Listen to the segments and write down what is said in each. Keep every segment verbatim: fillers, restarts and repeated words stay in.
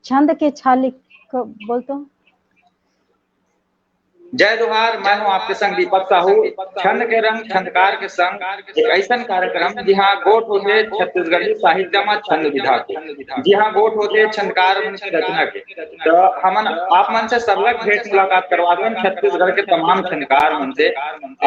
छंद के छालिक बोल तो। जय जोहार, मैं हूं आपके संग दीपक साहू। छंद के रंग, छंदकार के संग एक ऐसन कार्यक्रम, जिहां गोठ होथे छत्तीसगढ़ी साहित्य मा छंद विधा के, जिहां गोठ होथे छंदकार मन के रचना के। तो हमन आप मन से सरलग भेंट मुलाकात करवाबन छत्तीसगढ़ के तमाम छंदकार मन से।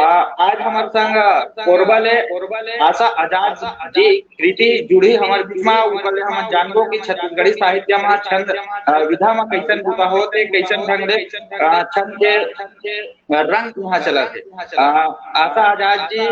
आ, आज हमर संग कोरबा ले आशा आजाद जी कृति जुड़ी हमर बीच मा, उनकर ले हमन जानबो कि छत्तीसगढ़ी साहित्य मा छंद, अ, विधा मा कैसन बूता होत हे, कैसन ढंग ले, अ, छंद के, अ, रंग कहाँ चलत हे। अ, आशा आजाद जी,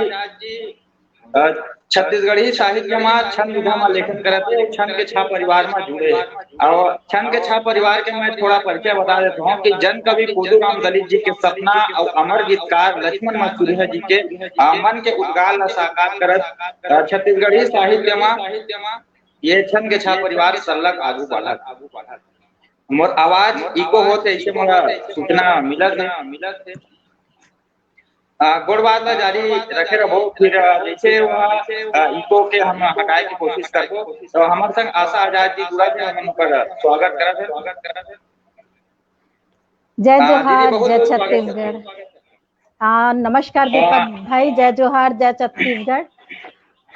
अ, छत्तीसगढ़ी साहित्य मा छंद विधा मा लेखन करत हे, छंद के छा परिवार मा जुड़े हे। अउ छंद के छा परिवार के मैं थोड़ा परिचय बता देता हूँ कि जन कवि कोदूराम दलित जी के सपना अउ अमर गीतकार लक्ष्मण मस्तुरिया जी के, अ, मन के उद्गार ला साकार करत, अ, छत्तीसगढ़ी साहित्य मा ये छंद के छा परिवार सरलग आगू बढ़त। मोर आवाज इको होत हे, ऐसे मोला सूचना मिलत हे। अ, गोठ बात ला जारी रखे रहो, फिर, अ, जैसे वह, अ, इको के हम हटाए के कोशिश करबो। तो हमर संग आशा आजाद जी जुड़त हे, हमन ओकर स्वागत करत हे। जय जोहार, जय छत्तीसगढ़। हाँ, नमस्कार दीपक भाई, जय जोहार, जय छत्तीसगढ़।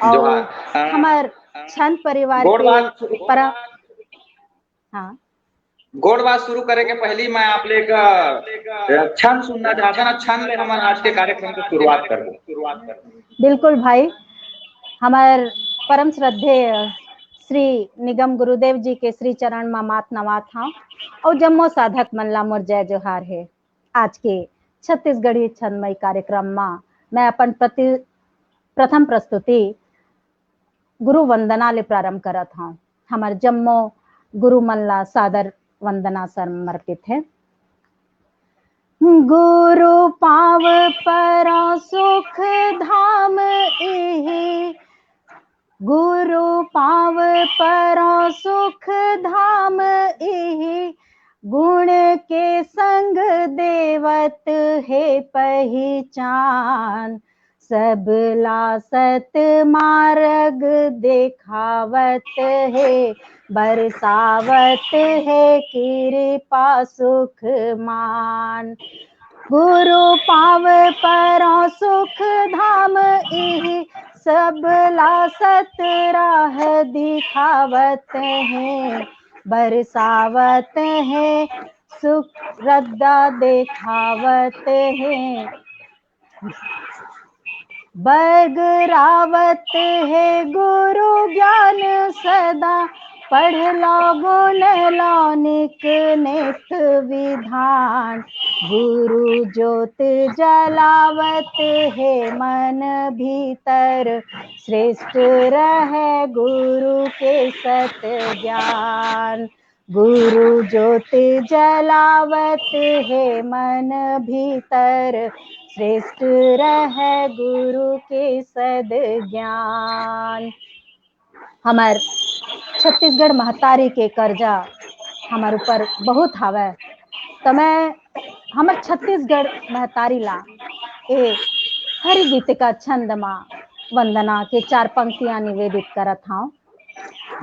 अउ हमर छंद परिवार के परम, हाँ, गोठ बात शुरू करे के पहली मैं आप ले एक, अ, छंद सुनना चाहता ना, छंद ले हमन आज के कार्यक्रम के शुरुआत करबो। बिल्कुल भाई, हमर परम श्रद्धेय श्री निगम गुरुदेव जी के श्री चरण मा माथ नवात हंव अउ जम्मो साधक मन ला मोर जय जोहार हे। आज के छत्तीसगढ़ी छंदमय कार्यक्रम मा मैं अपन प्रति, प्रथम प्रस्तुति गुरु वंदना ले प्रारंभ करत हंव। हमर जम्मो गुरु मन ला सादर वंदना समर्पित हे। गुरु पांव परौं सुख धाम इही, गुरु पांव परौं सुख धाम इही, गुण के संग देवत हे पहिचान। सबला सत मारग देखावत हे, बरसावत हे किरपा सुख मान। गुरु पांव परौं सुख धाम इही, सबला सत राह दिखावत हे, बरसावत हे सुख रद्दा देखावत हे। बगरावत हे गुरु ज्ञान सदा, पढ़ लौ गुन लौ निक नित विधान। गुरु ज्योत जलावत हे मन भीतर, श्रेष्ठ रहै गुरु के सत ज्ञान। गुरु ज्योत जलावत हे मन भीतर, श्रेष्ठ रहै गुरु के सद ज्ञान। हमर छत्तीसगढ़ महतारी के कर्जा हमर ऊपर बहुत हावय, त मैं हमर छत्तीसगढ़ महतारी ला ए हरि गीतिका छंद मा वंदना के चार पंक्तियां निवेदित करत हंव।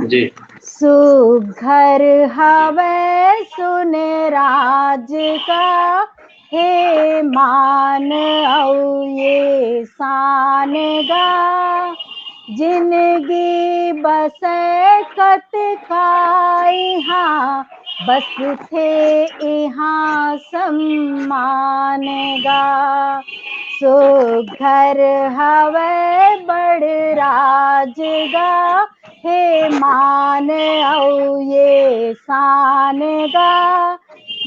जी। सुघर हवय सुन राज गा, हे मान अउ ये शान गा। जिनगी बसय कतका इहाँ, बसथे इहाँ सम्मान गा। सुघर हवय बड़ राज गा, हे मान अउ ये शान गा।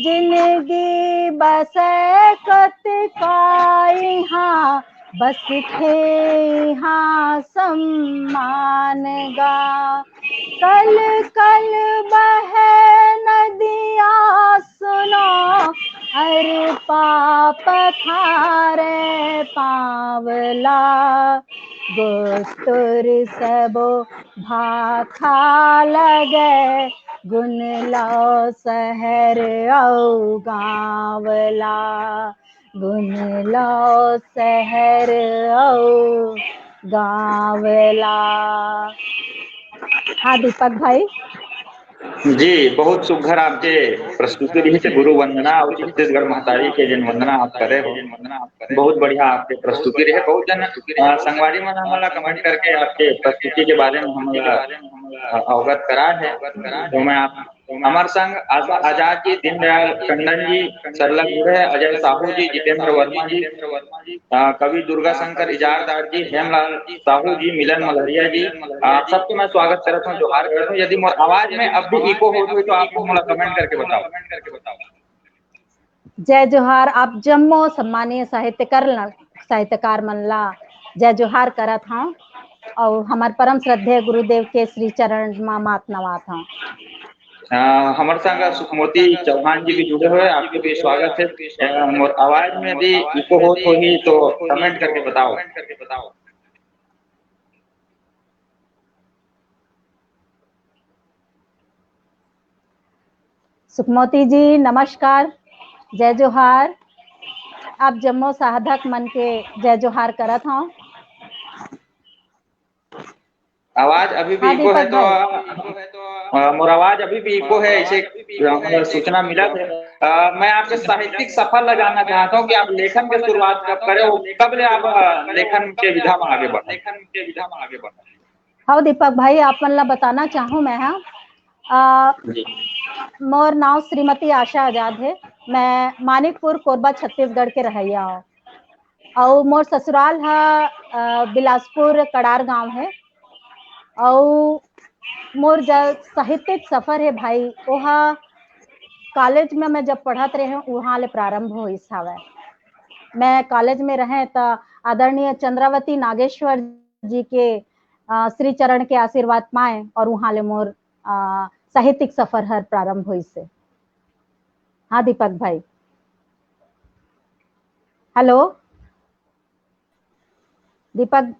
जिनगी बसय कतका इहाँ, बसथे इहाँ सम्मान गा। कल कल बहै नदिया सुनो, अरपा पखारै पाँव ला। गोसतुर सबो भाखा लगै, गुन लौ सहर अउ गाँव ला। गुन लौ सहर अउ गाँव ला। हाँ दीपक भाई। जी, बहुत सुघर आपके प्रस्तुति रहिस हे गुरु वंदना अउ छत्तीसगढ़ महतारी के जेन वंदना आप करे हो, बहुत बढ़िया आपके प्रस्तुति रहे। बहुत जन, अ, संगवारी मन हमन ला comment करके आपके प्रस्तुति के बारे में हमन ला, अ, अवगत कराए हे। तो मैं आप, हमर संग आजा-, आजाद जी, दीनदयाल टंडन जी, सरला गिरे, अजय साहू जी, जितेंद्र वर्मा जी, अ, कवि दुर्गा शंकर इजारदार जी, हेमलाल साहू जी, मिलन मलहरिया जी, आप सबके मैं स्वागत करत हूँ, जोहार करत हूँ। यदि मोर आवाज में अब भी echo होत होही तो आप मोला comment करके बताओ। जय जोहार, आप जम्मो सम्मानीय साहित्यकार ल-, साहित्यकार मन ला जय जोहार करत हूँ, अउ हमर परम श्रद्धेय गुरुदेव के श्री चरण म माथ नवात हूँ। अ, हमर संग सुखमोती चौहान जी भी जुड़े हुए, आपके भी स्वागत है। अ, मोर आवाज में यदि echo होत होही तो comment करके बताओ। सुखमोती जी, नमस्कार, जय जोहार। आप जम्मो साधक मन के जय जोहार करत हूँ। आवाज अभी भी हाँ, echo है दीपक तो, भाई। अ, मोर आवाज अभी भी echo है, इसे, अ, सूचना मिला है। अ, मैं आपके साहित्यिक सफर ला जानना चाहता हूँ कि आप लेखन के शुरुआत कब करे हो, कब ले आप, अ, लेखन के विधा में आगे बढ़े? हाँ दीपक भाई, आप मन ला बताना चाहूँ मैं, हाँ। अ, जी। मोर नाव श्रीमती आशा आजाद है। मैं मानिकपुर, कोरबा, छत्तीसगढ़ के रहइया हूँ। अउ मोर ससुराल ह, अ, बिलासपुर कड़ार गांव है। अउ मोर ज-, साहित्यिक सफर है भाई, ओहा कॉलेज में मैं जब पढ़त रहे हूँ, उहाँ ले प्रारंभ होइस हवय। मैं कॉलेज में रहे त आदरणीय चंद्रावती नागेश्वर जी के, अ, श्री चरण के आशीर्वाद पाए और उहाँ ले मोर, अ, साहित्यिक सफर हर प्रारंभ होइस हे। हाँ दीपक भाई, हेलो दीपक,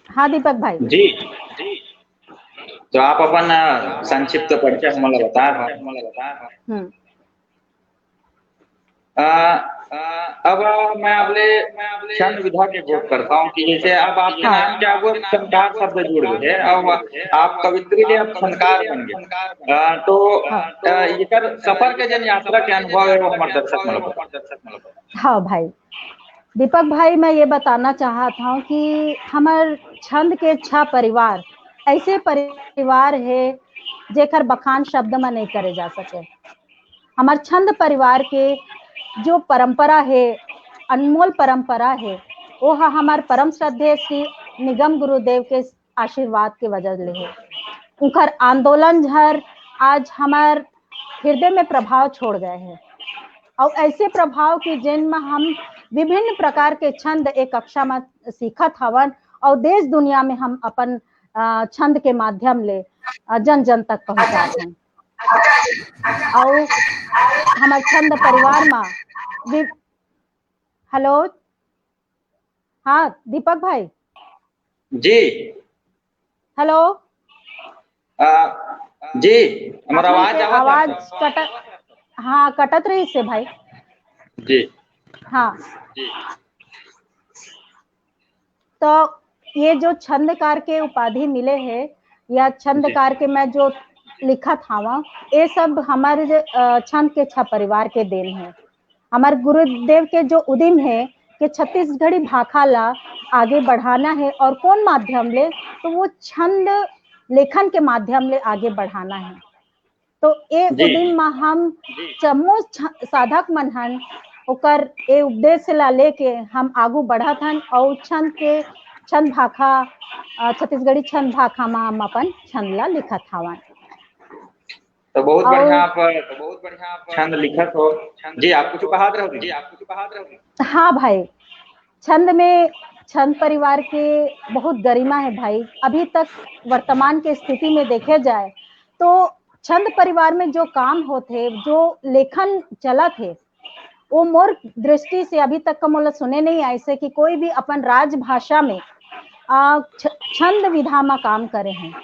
हाँ दीपक भाई। जी, जी। तो आप अपन, अ, संक्षिप्त परिचय हमन ला बताए हो। हम्म। अ, अ, अब मैं आपले छंद विधा के गोठ करता हूँ कि जैसे अब आपके हाँ। नाम के आगू छंदकार शब्द जुड़ गए है, अब आप कवित्री ले अब छंदकार बन गए। अ, तो, हाँ। अ, एकर सफर के जन यात्रा के अनुभव है, वो हमर दर्शक मन ला बताओ। हाँ भाई, दीपक भाई, मैं ये बताना चाहत हूँ कि हमर छंद के छह परिवार ऐसे परिवार है, जेकर बखान शब्द में नहीं करे जा सके। हमर छंद परिवार के जो परंपरा है, अनमोल परंपरा है, वो ह हमर परम श्रद्धेय श्री निगम गुरुदेव के आशीर्वाद के वजह ले हे। उनकर आंदोलन झर आज हमर हृदय में प्रभाव छोड़ गए हे। अउ ऐसे प्रभाव कि जेन म हम विभिन्न प्रकार के छंद एक कक्षा म सीखत हवन अउ देश दुनिया में हम अपन, अ, छंद के माध्यम ले, अ, जन जन तक पहुंचात हन। अउ हमर छंद परिवार म वि-, हेलो, हाँ दीपक भाई। जी। हेलो। अ, जी, हमर आप मन आवाज के आवत हे? आवाज कटत, हाँ, कटत रहिस हे भाई। जी। हाँ। जी। तो ये जो छंदकार के उपाधि मिले हे या जी। छंदकार के मैं जो लिखत हावं, ये सब हमर, अ, छंद के छह परिवार के देन हे। हमर गुरुदेव के जो उदिम हे कि छत्तीसगढ़ी भाखा ला आगे बढ़ाना हे और कौन माध्यम ले, तो वो छंद लेखन के माध्यम ले आगे बढ़ाना हे। तो ए जी। उदिम म हम जम्मो छ-, साधक मन हन, ओकर ए उपदेश ला लेके हम आगू बढ़त हन अउ छंद के, छंद भाखा, अ, छत्तीसगढ़ी छंद भाखा म हम अपन छंद ला लिखत हवन। तो बहुत अउ बढ़िया आप, तो बहुत बढ़िया आप छंद लिखत हो। जी, आप कुछ कहत रहो जी। हाँ भाई, छंद में, छंद परिवार के बहुत गरिमा है भाई। अभी तक वर्तमान के स्थिति में देखे जाए तो छंद परिवार में जो काम होथे, जो लेखन चलत हे, वो मोर दृष्टि से अभी तक का मोला सुने नहीं आइसे कि कोई भी अपन राजभाषा में, आ, छ-, छंद विधा म काम करे हैं।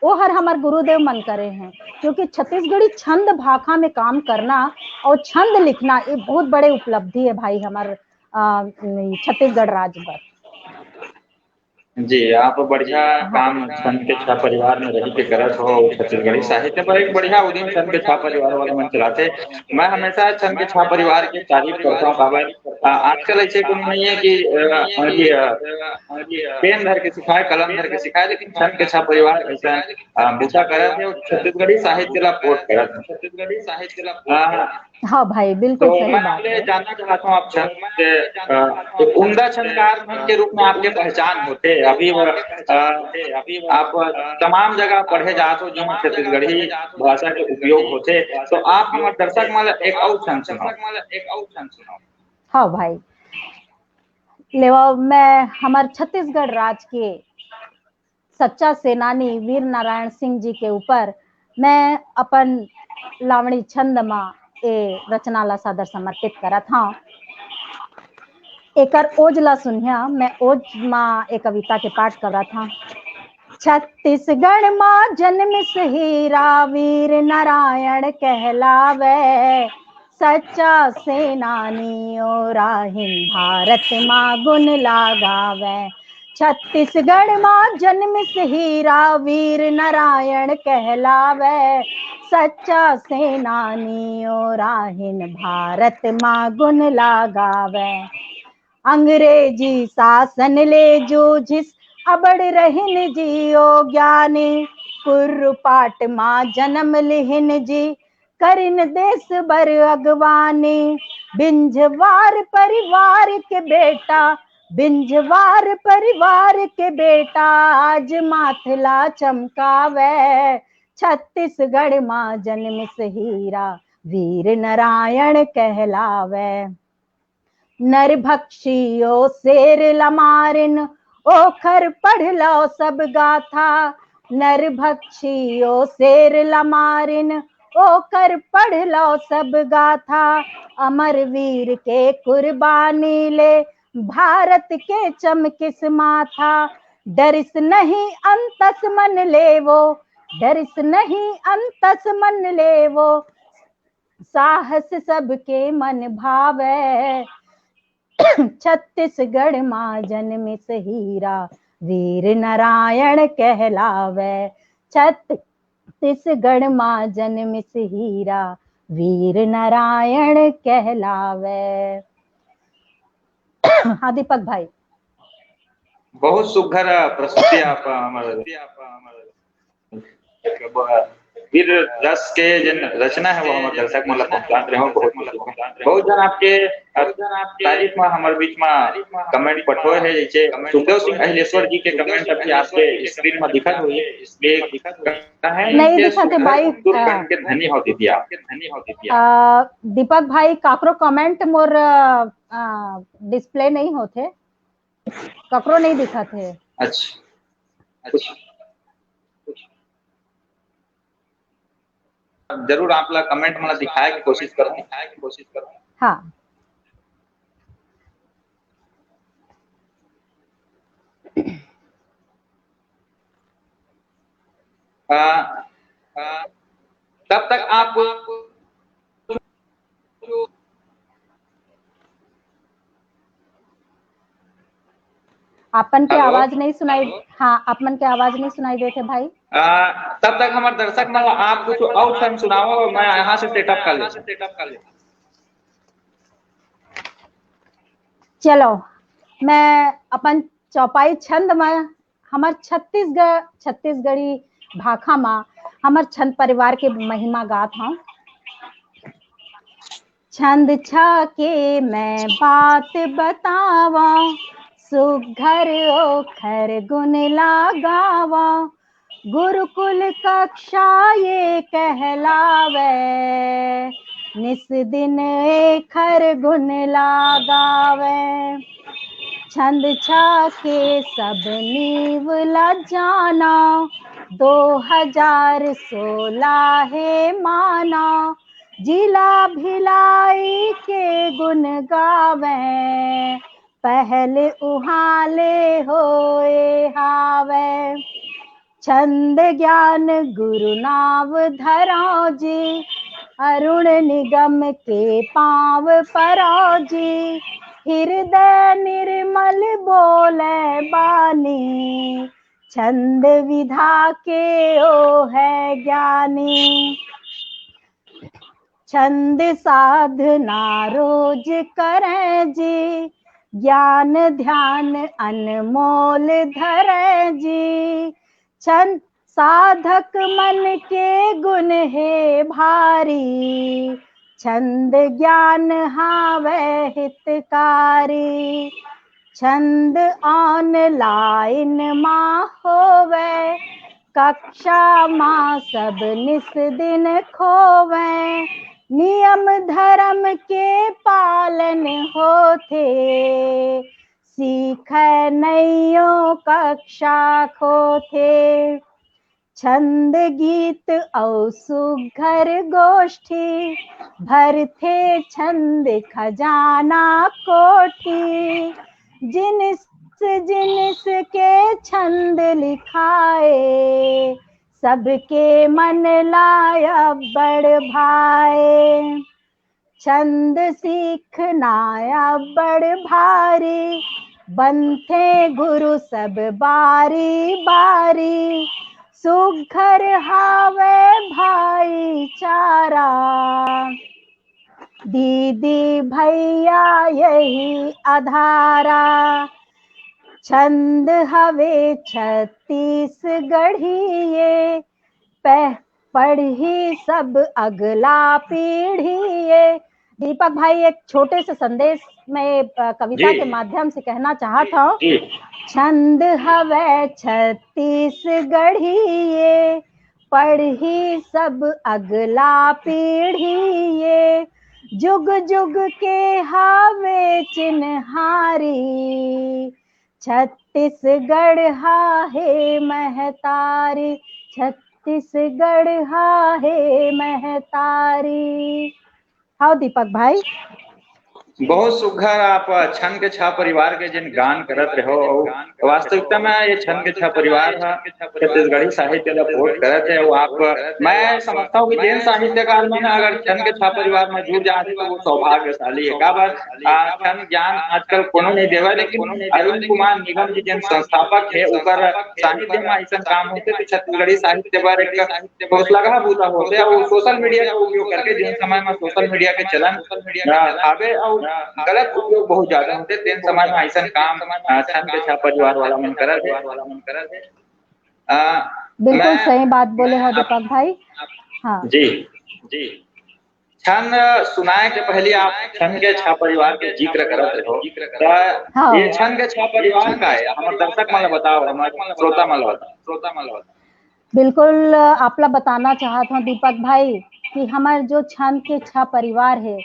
वो हर हमर गुरुदेव मन करे हैं, क्योंकि छत्तीसगढ़ी छंद भाखा में काम करना और छंद लिखना, ये बहुत बड़े उपलब्धि है भाई, हमर, आ, छत्तीसगढ़ राज्य बर। जी, आप बढ़िया काम छंद के छा परिवार में रही के करत हो, छत्तीसगढ़ी साहित्य पर एक बढ़िया उदिम छंद के छा परिवार वाला मन चलाथे। मैं हमेशा छंद के छा परिवार के तारीफ करता हूँ, काबर, अ, आजकल ऐसे कोनो नहीं है कि, अ, कि, अ, पेन धर के सिखाए, कलम धर के सिखाए, लेकिन छंद के छा परिवार ऐसा, अ, बूता करत है और छत्तीसगढ़ी साहित्य ला पोट करत है। छत्तीसगढ़ी साहित्य ला पोट करत है। हाँ भाई, बिल्कुल तो सही मैं बात आपसे है। जानना चाहता हूँ, आप छंद के, अ, एक उम्दा छंदकार के रूप में आपके पहचान होथे। अभी, अ, आप तमाम जगह पढ़े जात हो, जहाँ छत्तीसगढ़ी भाषा के उपयोग होथे, तो आप हमर दर्शक मन ला एक अउ छंद सुनाओ। हाँ भाई, लेवा, मैं हमर छत्तीसगढ़ राज के सच्चा सेनानी वीर नारायण सिंह जी के ऊपर मैं अपन लावणी छंद म ए रचना ला सादर समर्पित करत हौं। एकर ओज ला सुनिया, मैं ओज म ए कविता के पाठ करत हौं। छत्तीसगढ़ म जन्मिस हीरा, वीर नारायण कहलावे, सच्चा सेनानी ओ राहिन, भारत मा गुण लागावे। छत्तीसगढ़ मा जन्मिस हीरा, वीर नारायण कहलावे, सच्चा सेनानी ओ राहिन, भारत मा गुण लागावे। अंग्रेजी शासन ले जूझिस अबड़ रहिन जी ओ ज्ञानी, कुर्रुपाट मा जन्म लिहिन जी, करिन देश बर अगवानी। बिंझवार परिवार के बेटा, बिंझवार परिवार के बेटा, आज माथ ला चमकावे। छत्तीसगढ़ मा जन्मिस हीरा, वीर नारायण कहलावे। नरभक्षी ओ शेर ला मारिन, ओखर पढ़ लव सब गाथा। नरभक्षी ओ शेर ला मारिन, ओखर पढ़ लव सब गाथा। अमर वीर के कुर्बानी ले, भारत के चमकिस माथा। डरिस नहीं अंतस मन ले वो, डरिस नहीं अंतस मन ले वो, साहस सबके मन भावे। छत्तीसगढ़ मा जन्मिस हीरा, वीर नारायण कहलावे। छत्तीसगढ़ मा जन्मिस हीरा, वीर नारायण कहलावे। हाँ दीपक भाई, बहुत सुघर प्रस्तुति आप हमर वीर रस के जन रचना है, वो हमर दर्शक मन ला पहुंचात रहे हो। बहुत, बहुत जन आपके तारीफ में हमर बीच में कमेंट पठोए है, जैसे सुखदेव सिंह अहिलेश्वर जी के कमेंट अभी आपके स्क्रीन में दिखत होही। नहीं दिखत है भाई। सुरकंठ के धनी हो दीदी आप। आ, दीपक भाई, काकरो कमेंट मोर, आ, आ, डिस्प्ले नहीं होथे, ककरो नहीं दिखत है। अच्छा, अच्छा। जरूर आप ला कमेंट में दिखाए के कोशिश करूँ। हाँ। आ, आ, तब तक आप आपन के आवाज नहीं सुनाई। हाँ, आपन के आवाज नहीं सुनाई देते भाई। आ, तब तक हमारे दर्शक मन आप कुछ और छंद सुनाओ, मैं यहाँ से सेटअप कर लेता। चलो, मैं अपन चौपाई छंद में हमर छत्तीसगढ़, छत्तीसगढ़ी भाखा मा हमर छंद परिवार के महिमा गात हौं। छंद छा के मैं बात बतावा, सुघर ओखर गुण ला गावा। गुरुकुल कक्षा ये कहलावे, निस दिन एखर गुण ला गावे। छंद छा के सब नींव ला जाना, दो हजार सोलह हे माना। जिला भिलाई के गुण गावे, पहल उहाँ ले होए हावे। छंद ज्ञान गुरु नाव धरौं जी, अरुण निगम के पाँव परौं जी। हृदय निर्मल बोले बानी, छंद विधा के ओ है ज्ञानी। छंद साधना रोज करें जी, ज्ञान ध्यान अनमोल धरें जी। छंद साधक मन के गुण हे भारी, छंद ज्ञान हावै हितकारी। छंद online मा होवै, कक्षा मा सब निस दिन खोवै। नियम धर्म के पालन होथे, सीखै नैयो कक्षा खोथे। छंद गीत अउ सुघर गोष्ठी, भरथे छंद खजाना कोठी। जिनिस जिनिस के छंद लिखाए, सबके मन ला अब्बड़ भाए। छंद सीखना अब्बड़ भारी, बनथे गुरु सब बारी बारी। सुघर हावै भाईचारा, दीदी भैया यही अधारा। छंद हवे छत्तीसगढ़ी ये, पह-, पढ़ही सब अगला पीढ़ी ये। दीपक भाई, एक छोटे से संदेश मैं, अ, कविता जी। के माध्यम से कहना चाहत हूँ। जी। छंद हवे छत्तीसगढ़ी ये, पढ़ही सब अगला पीढ़ी ये। जुग जुग के हावे चिन्हारी, छत्तीसगढ़ हा हे महतारी, छत्तीसगढ़ हा हे महतारी। हाँ दीपक भाई। बहुत सुघर आप छंद के छह परिवार के जिन गान करत रहो, अउ वास्तविकता में ये छंद के छह परिवार ह छत्तीसगढ़ी साहित्य ला पोट करत हे। अउ आप, मैं समझता हूँ कि जिन साहित्यकार मन अगर छंद के छह परिवार में जुड़ जाथे तो वो सौभाग्यशाली है। काबर, आ, छंद ज्ञान आजकल कोनो नहीं देवे, लेकिन अरुण कुमार निगम जी जिन संस्थापक हे, ओकर सानिध्य में ऐसा काम होथे तो छत्तीसगढ़ी साहित्य पर एक बहुत लगा बूता होथे। अउ social media का उपयोग करके, जिन समय में social media के चलन, अ, हावे अउ गलत उपयोग बहुत ज्यादा होथे, तेन समय में ऐसन काम, अ, छंद के छह परिवार वाला मन करत हे। अ, बिल्कुल मैं, सही बात बोले मैं हो आप दीपक भाई। हाँ। जी, जी। छंद सुनाए के पहले आप छंद के छह परिवार के जिक्र करत रहो, त हाँ। ये छंद के छह परिवार का है? हमर दर्शक मन ला बताओ, हमर श्रोता मन ला बताओ। बिल्कुल, आप ला बताना चाहत हूँ दीपक भाई कि हमर जो छंद के छह परिवार है,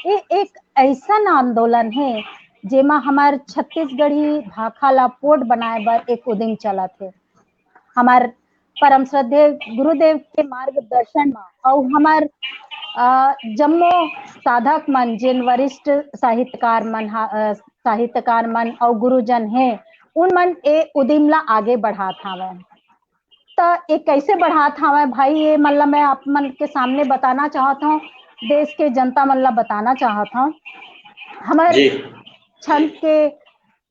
ये एक ऐसन आंदोलन है जेमा हमर छत्तीसगढ़ी भाखा ला पोट बनाए बर एक उदिम चलत है। हमर परम श्रद्धेय गुरुदेव के मार्गदर्शन म अउ हमर, अ, जम्मो साधक मन, जेन वरिष्ठ साहित्यकार मन हा, अ, साहित्यकार मन अउ गुरुजन हे, उन मन ए उदिम ला आगे बढ़ात हावय। त ए कैसे बढ़ात हावय भाई, ये मन ला मैं आप मन के सामने बताना चाहत हूँ, देश के जनता मन ला बताना चाहत हूँ। हमर जी। छंद के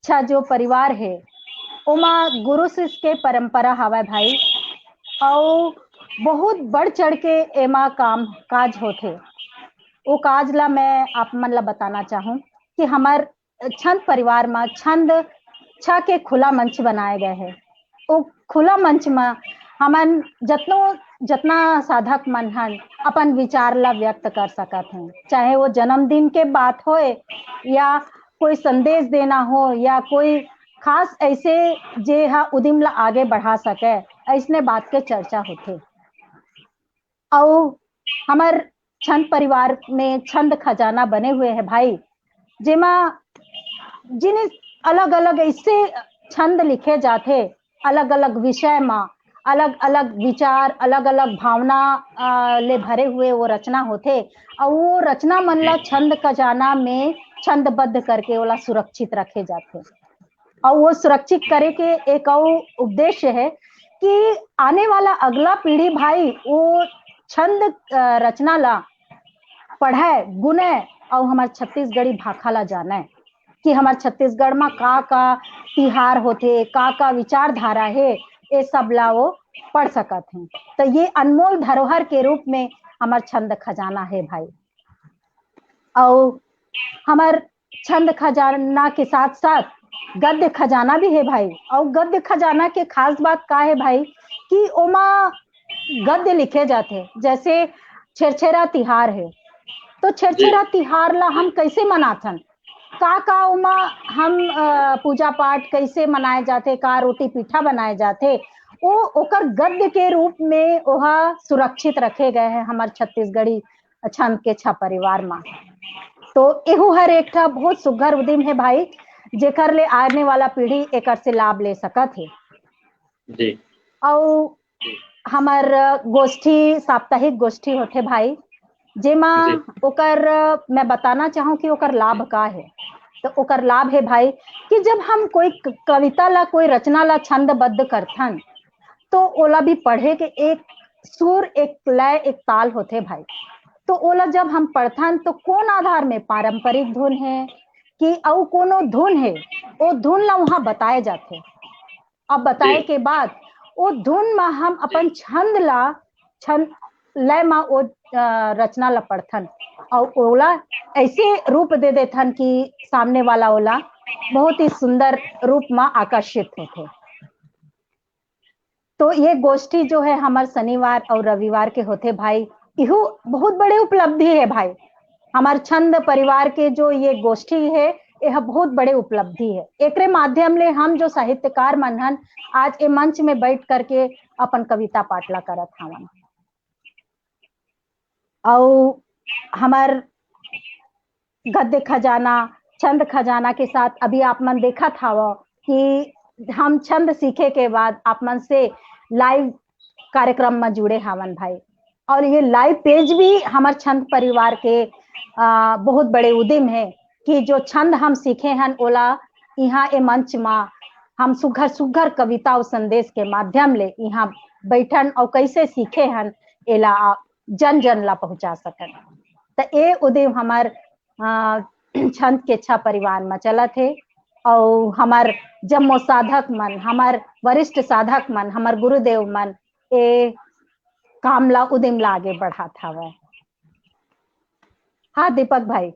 छह जो परिवार हे, ओमा गुरु शिष्य के परंपरा हावय भाई, अउ बहुत बढ़ चढ़ के एमा काम काज होथे। ओ काज ला मैं आप मन ला बताना चाहूँ कि हमर छंद परिवार म छंद छह के खुला मंच बनाए गए हे। ओ खुला मंच म हमन जतनो, जतना साधक मन हन, अपन विचार ला व्यक्त कर सकत हें, चाहे वो जन्मदिन के बात होए या कोई संदेश देना हो या कोई खास ऐसे जे हा उदिम ला आगे बढ़ा सके, ऐसने बात के चर्चा होथे। अउ हमर छंद परिवार में छंद खजाना बने हुए हे भाई, जेमा जिनिस अलग-अलग ऐसे छंद लिखे जाथे, अलग-अलग विषय मा, अलग-अलग विचार, अलग-अलग भावना, अ, ले भरे हुए वो रचना होथे, अउ वो रचना मन ला छंद खजाना में छंदबद्ध करके ओला सुरक्षित रखे जाथे। अउ वो सुरक्षित करे के एक अउ उद्देश्य हे कि आने वाला अगला पीढ़ी भाई वो छंद, अ, रचना ला पढ़य, गुनय अउ हमर छत्तीसगढ़ी भाखा ला जानय। कि हमर छत्तीसगढ़ म का-का तिहार होथे, का-का विचारधारा हे, ये सब ला वो पढ़ सकत हे। तो ये अनमोल धरोहर के रूप में हमर छंद खजाना हे भाई। अउ हमर छंद खजाना के साथ-साथ गद्य खजाना भी हे भाई। अउ गद्य खजाना के खास बात का हे भाई कि ओमा गद्य लिखे जाथे, जैसे छेरछेरा तिहार हे, तो छेरछेरा जी। तिहार ला हम कैसे मनाथन, का का ओमा हम, अ, पूजा पाठ कैसे मनाए जाथे, का रोटी पीठा बनाए जाथे, वो ओकर गद्य के रूप में ओहा सुरक्षित रखे गए हैं हमर छत्तीसगढ़ी छंद के छा परिवार मा। तो एहू हर एक ठा बहुत सुघर उदिम हे भाई, जेकर ले आने वाला पीढ़ी एकर से लाभ ले सकत हे। जी। अउ हमर गोष्ठी, साप्ताहिक गोष्ठी होथे भाई, जेमा जी। ओकर, मैं बताना चाहूँ कि ओकर लाभ का हे। तो ओकर लाभ हे भाई कि जब हम कोई क-, कविता ला, कोई रचना ला छंदबद्ध करथन, तो ओला भी पढ़े के एक सुर, एक लय, एक ताल होथे भाई। तो ओला जब हम पढ़थन, तो कोन आधार में, पारंपरिक धुन हे कि अउ कोनो धुन हे, ओ धुन ला वहाँ बताए जाथे। अब बताए जी। के बाद ओ धुन म हम अपन जी। छंद ला, छंद लय म ओ, अ, रचना ला पढ़थन अउ ओला ऐसे रूप दे देथन कि सामने वाला ओला बहुत ही सुंदर रूप म आकर्षित होथे। तो ये गोष्ठी जो है हमर शनिवार अउ रविवार के होथे भाई, इहू बहुत बड़े उपलब्धि है भाई। हमर छंद परिवार के जो ये गोष्ठी है, यह बहुत बड़े उपलब्धि है। एकरे माध्यम ले हम जो साहित्यकार मन हन, आज ए मंच में बैठ करके अपन कविता पाठ ला करत हवन। अउ हमर गद्य खजाना, छंद खजाना के साथ अभी आप मन देखत हव कि हम छंद सीखे के बाद आप मन से live कार्यक्रम में जुड़े हावन भाई। और ये live page भी हमर छंद परिवार के, अ, बहुत बड़े उद्यम है कि जो छंद हम सीखे हन, ओला इहाँ ए मंच मा हम सुघर सुघर कविता अउ संदेश के माध्यम ले इहाँ बैठन अउ कैसे सीखे हन, एला जन जन ला पहुँचा सकन। त ए उद्यम हमर, अ, छंद के छा परिवार म चलत हे, अउ हमर जम्मो साधक मन, हमर वरिष्ठ साधक मन, हमर गुरुदेव मन ए काम ला, उद्यम ला आगे बढ़ात हवय। हाँ दीपक भाई।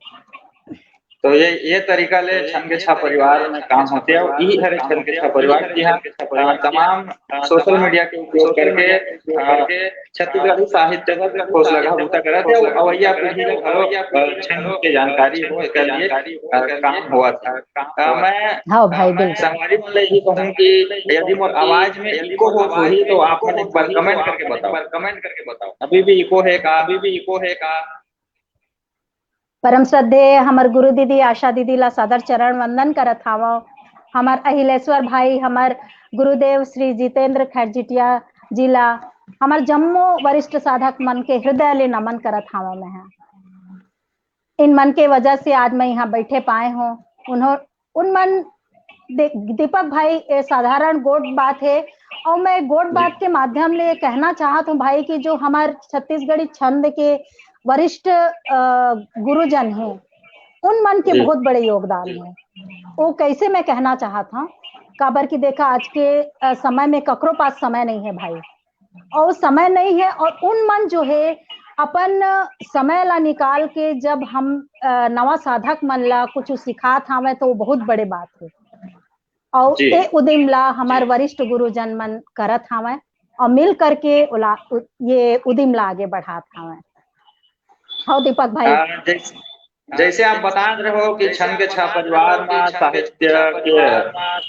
तो ये, ये तरीका ले छंद के छा परिवार में काम होथे, अउ इही हरे छंद के छा परिवार जी हाँ, अ, तमाम social media के उपयोग करके, अ, छत्तीसगढ़ी साहित्य बर ठोस लगा बूता करत हे, अउ अवइया पीढ़ी ला घलो, अ, छंद के जानकारी हो, एकर लिए, अ, काम होवत हे। अ, मैं हाँ भाई, बिल्कुल। संगवारी मन ले ये कहूँ कि यदि मोर आवाज में echo होत होही, तो आप मन एक बार comment करके बताओ। अभी भी echo हे का? अभी भी echo हे का? परम श्रद्धेय हमर गुरु दीदी आशा दीदी ला सादर चरण वंदन करत हावव। हमर अहिलेश्वर भाई, हमर गुरुदेव श्री जितेंद्र खैरजिटिया जी ला, हमर जम्मो वरिष्ठ साधक मन के हृदय ले नमन करत हावव मैं ह। इन मन के वजह से आज मैं यहाँ बैठे पाए हूँ। उन्हों-, उन मन दे-, दीपक भाई, ये साधारण गोठ बात है, और मैं गोठ जी। बात के माध्यम ले ये कहना चाहत हूँ भाई कि जो हमारे छत्तीसगढ़ी छंद के वरिष्ठ, अ, गुरुजन हैं, उन मन के जी। बहुत बड़े योगदान जी। है। वो कैसे मैं कहना चाहत हूँ, काबर कि देखा, आज के, अ, समय में ककरो पास समय नहीं है भाई, और समय नहीं है, और उन मन जो है अपन समय ला निकाल के जब हम, अ, नवा साधक मन ला कुछ सिखात हावय, तो वो बहुत बड़े बात है। और जी। ए उदिम ला हमार जी। वरिष्ठ गुरुजन मन करत हावय और मिल करके ओला उ-, ये उदिम ला आगे बढ़ात हावय। हाँ दीपक भाई। अ, जैसे, जैसे आप बता रहे हो कि छंद के छा परिवार में साहित्य के,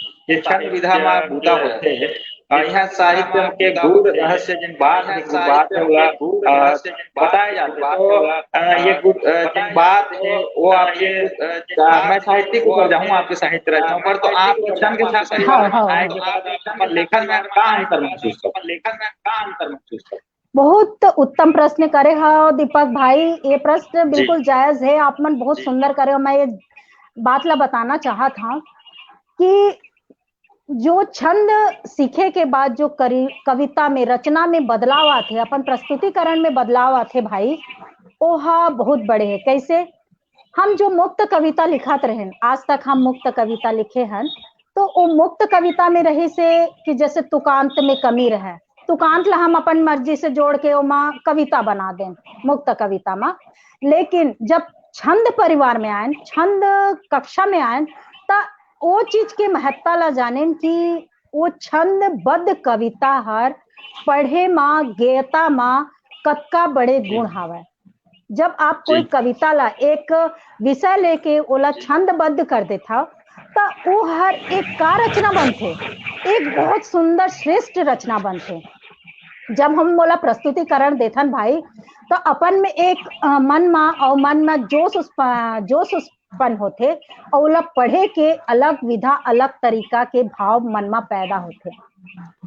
के छंद विधा में बूता होथे, अ, यहाँ साहित्य के गूढ़ रहस्य जिन बात है, गूढ़ बात है, ओला, अ, बताए जाते। तो, अ, ये गूढ़, अ, जिन बात है, वो आपके, अ, मैं साहित्यिक ऊपर जाऊँ, आपके साहित्य रचना पर, तो आप छंद के छा परिवार हाँ, हाँ, आए के बाद आप अपन लेखन में का अंतर महसूस करते? बहुत उत्तम प्रश्न करे हो दीपक भाई, ये प्रश्न जी। बिल्कुल जायज है, आप मन बहुत जी। सुंदर करे हो। मैं ये बात ला बताना चाहत हूँ कि जो छंद सीखे के बाद जो करी-, कविता में, रचना में बदलाव आथे, अपन प्रस्तुतिकरण में बदलाव आथे भाई, ओहा बहुत बड़े है। कैसे? हम जो मुक्त कविता लिखत रहेन, आज तक हम मुक्त कविता लिखे हन, तो वो मुक्त कविता में रहिसे कि जैसे तुकांत में कमी रहे, तुकांत ला हम अपन मर्जी से जोड़ के ओमा कविता बना देन, मुक्त कविता मा। लेकिन जब छंद परिवार में आयन, छंद कक्षा में आयन, त ओ चीज के महत्ता ला जानेन कि वो छंदबद्ध कविता हर पढ़े मा, गेयता मा कतका बड़े गुण हावय। जब आप कोई कविता ला, एक विषय लेके ओला छंदबद्ध कर देथव, त वो हर एक का रचना बनथे, एक बहुत सुंदर श्रेष्ठ रचना बनथे। जब हम ओला प्रस्तुतिकरण देथन भाई, तो अपन में एक, अ, मन मा, अउ मन मा जोश उस-, अ, जोश उत्पन्न होथे, अउ ओला पढ़े के अलग विधा, अलग तरीका के भाव मन मा पैदा होथे।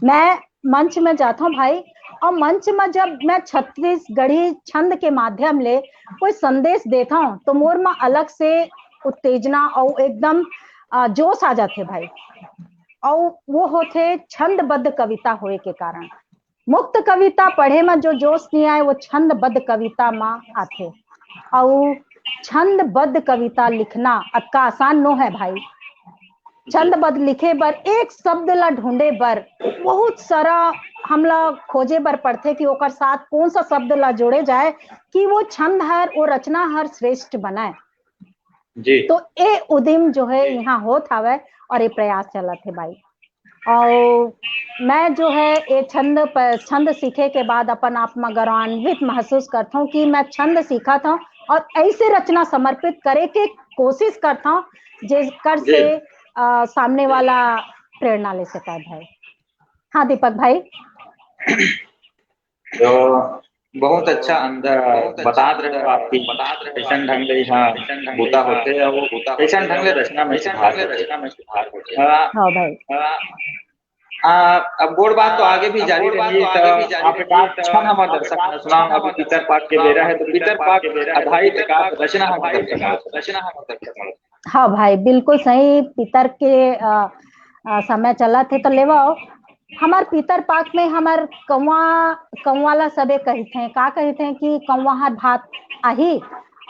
मैं मंच में जाथव भाई, अउ मंच में जब मैं छत्तीसगढ़ी छंद के माध्यम ले कोई संदेश देथव, तो मोर मा अलग से उत्तेजना अउ एकदम, अ, जोश आ जाथे भाई। अउ वो होथे छंदबद्ध कविता होए के कारण। मुक्त कविता पढ़े म जो जोश नइ आए, वो छंदबद्ध कविता म आथे। अउ छंदबद्ध कविता लिखना अतका आसान नो है भाई। छंदबद्ध लिखे बर, एक शब्द ला ढूंढे बर बहुत सारा हमला खोजे बर पड़थे कि ओकर साथ कौन सा शब्द ला जोड़े जाए कि वो छंद हर, वो रचना हर श्रेष्ठ बनाए। जी। तो ए उदिम जो है जी। यहाँ होत हवय और ये प्रयास चलत है भाई। और मैं जो है ये छंद प-, छंद सीखे के बाद अपन आप में गौरवान्वित महसूस करता हूँ कि मैं छंद सीखत हूँ और ऐसे रचना समर्पित करे के कोशिश करता हूँ जेकर जी। से, अ, सामने जी। वाला प्रेरणा ले सके भाई। हाँ दीपक भाई। तो बहुत अच्छा अंदर बतात रहे हो आपकी, कैसन ढंग ले यहाँ बुता होथे, अउ कैसन ढंग ले रचना में सुधार होथे। हाँ भाई। आ, अब गोठ बात तो आगे भी जारी रही, तो आप एक आध छंद हमर दर्शक मन सुनाओ। अभी पितर पाख के बेरा है, तो पितर पाख आधारित एक आध रचना हमर दर्शक मन सुनाओ। हाँ भाई, बिल्कुल सही। पितर के, अ, अ, समय चलत हे, तो लेवव, हमर पितर पाख में हमर कौवा, कौवा ला सबे कहिथे, का कहिथे कि कौवा हर भात आही